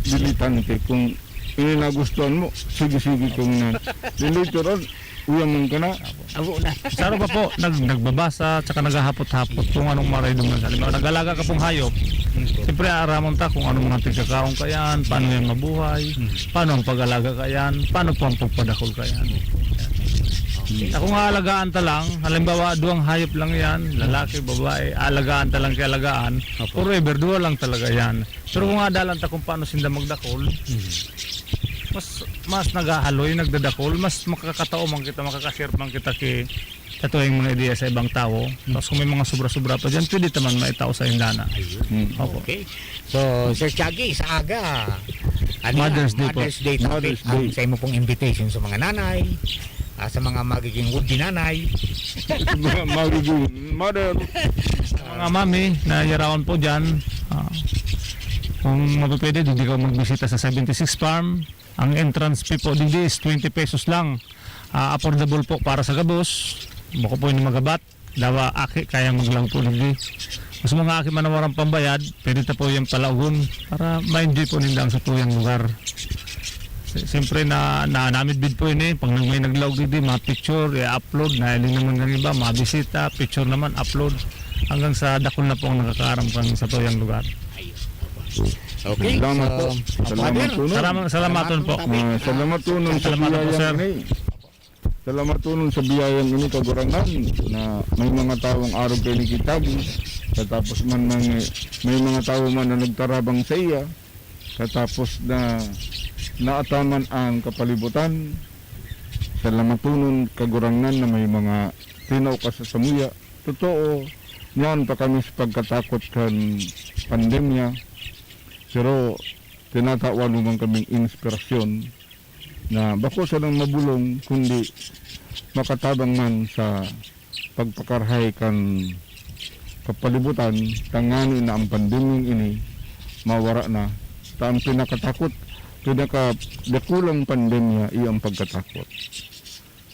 militante, kung ini nagustuhan mo, sige-sige kung na. Then later on, uyaman ka na. Abo na. Sa ano pa po, nag-, nagbabasa, tsaka naghahapot-hapot kung anong maray duman. Halimbawa, nag-alaga ka pong hayop, siyempre, aaramon ta kung anong mga tigkakaon ka yan, paano yan mabuhay, paano ang pag-alaga ka yan, paano po ang pagpadakol ka yan. Ako nga, alagaan ta lang, halimbawa, duwang hayop lang yan, lalaki, babae, alagaan ta lang kay alagaan, Opo. forever, duwa lang talaga yan. Pero kung adalan ta kung paano sinda magdakol, Mhm. mas, mas naghahaloy, nagdadakol, mas makakatao man kita, makaka-share man kita ki, kato yung mga ideya sa ibang tawo. Tapos kung may mga sobra-sobra pa dyan, pwede ta man maitao sa indana. Ayun. Mm. Opo. Okay. So, Sir Chaggy, sa aga, ano yan? Mother's Day po. Mother's Day topic. Mother's Ang Day. sa imo pong invitation sa mga nanay, ah, sa mga magiging would-be nanay. Sa mga magiging mother. Sa mga mami na yaraon po dyan, ah, kung mapipwede, di kayo magbisita sa seventy-six Farm. Ang entrance fee po digdi is twenty pesos lang. Ah, affordable po para sa gabos. Bako po yung magabat. Dawa aki kayang maglaog po digdi. Mas mga aki man na warang pambayad, pwede ta po yung palaugon para ma-enjoy po ninda ang satuyang lugar. Si-, siyempre na, na namidbid po yun eh. Pag nag-, may naglaog digdi, mga picture, i-upload, na iling naman ng iba, mga bisita, picture naman, upload. Hanggang sa dakul na po ang nakakaaram kan satuyang lugar. Ayun. Okay, Salamat so, po. Salamat Father, po, no? Salama-, salamaton po. Tabi. Ah, salamaton sa Salamaton po, biyayang sir. ini. Salamaton sa biyayang ini, Kagurangnan, na may mga tawong arog kay Nikitagi. Katapos man may, may mga tawo man na nagtarabang sa iya. Katapos na naataman ang kapalibutan. Salamaton, Kagurangnan, na may mga tinaw ka sa samuya. Totoo, niyan pa kami sa pagkatakot kan pandemya, pero tinatawan mo man kaming inspirasyon na bako sanang mabolong, kundi makatabang man sa pagpakarahay kan kapalibutan, tangani na ang pandemyang ini mawara na. Ta ang pinakatakot, pinakadakulang pandemya, iyo ang pagkatakot.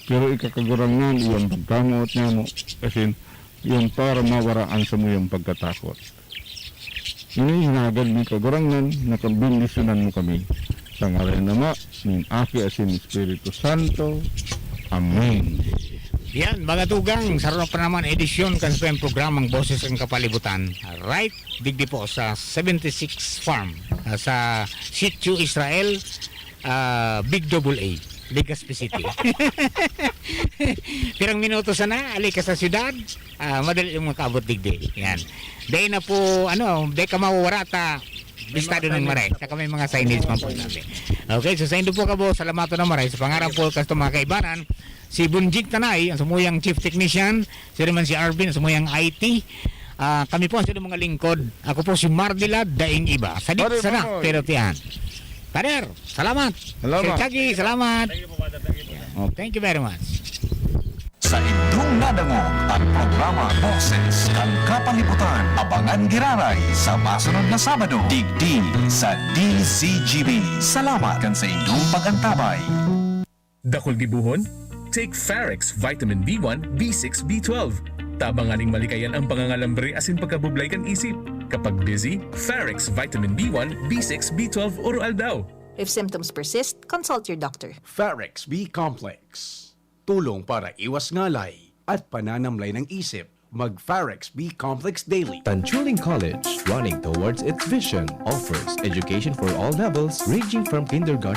Pero ika Kagurangnan, iyo ang pagkangoot namo, asin iyo para mawara an samuyang pagkatakot. Ini hinagad mi, Kagurangnan, na kabendisyonan mo kami. Sa ngaran ni Ama, nin Aki, asin Espiritu Santo. Amen. Yan, mga tugang, saro na pa naman edisyon kan sa programang Boses ng Kapalibutan. Right, digdi po sa seventy-six Farm, ah, sa Sitio Israel, ah, Big Double A, Legazpi City. Pirang minuto sana, ali ka sa syudad, ah, madali yung makaabot digdi. Yan. Dahil na po, ano, dahil ka mawawara ta, May bistado mga ng maray. signage na Saka may mga signage man po namin. Okay, so sa indo po kabo, salamat na maray. Sa pangarap po, kasto mga kaibanan, si Bunjik Tanay, ang samuyang chief technician, siya naman si Arvin, ang samuyang I T. Ah, kami po ang sa mga lingkod. Ako po si Mardila Daing Iba. Sadit Pare sana, Mamoy. Pero tiyan. Father, salamat. Salamat. Sir Chaggy, salamat. Thank you po, Father. Thank you po, Father. Oh, thank you very much. Sa indong nadangog ang programa Boses kan Kapalibutan. Abangan giraray sa masunod na Sabado, digdi sa D Z G B. Salamat kan sa indong pag-antabay. Dakul gibohon? Take Farex Vitamin B one, B six, B twelve. Tabang nganing malikayan ang pangangalambre asin pagkabublay kan isip. Kapag busy, Farex Vitamin B one, B six, B twelve oro-aldaw. If symptoms persist, consult your doctor. Farex B Complex. Tulong para iwas ngalay at pananamlay ng isip. Mag Farex B Complex Daily. Tanchuling College, running towards its vision, offers education for all levels, ranging from kindergarten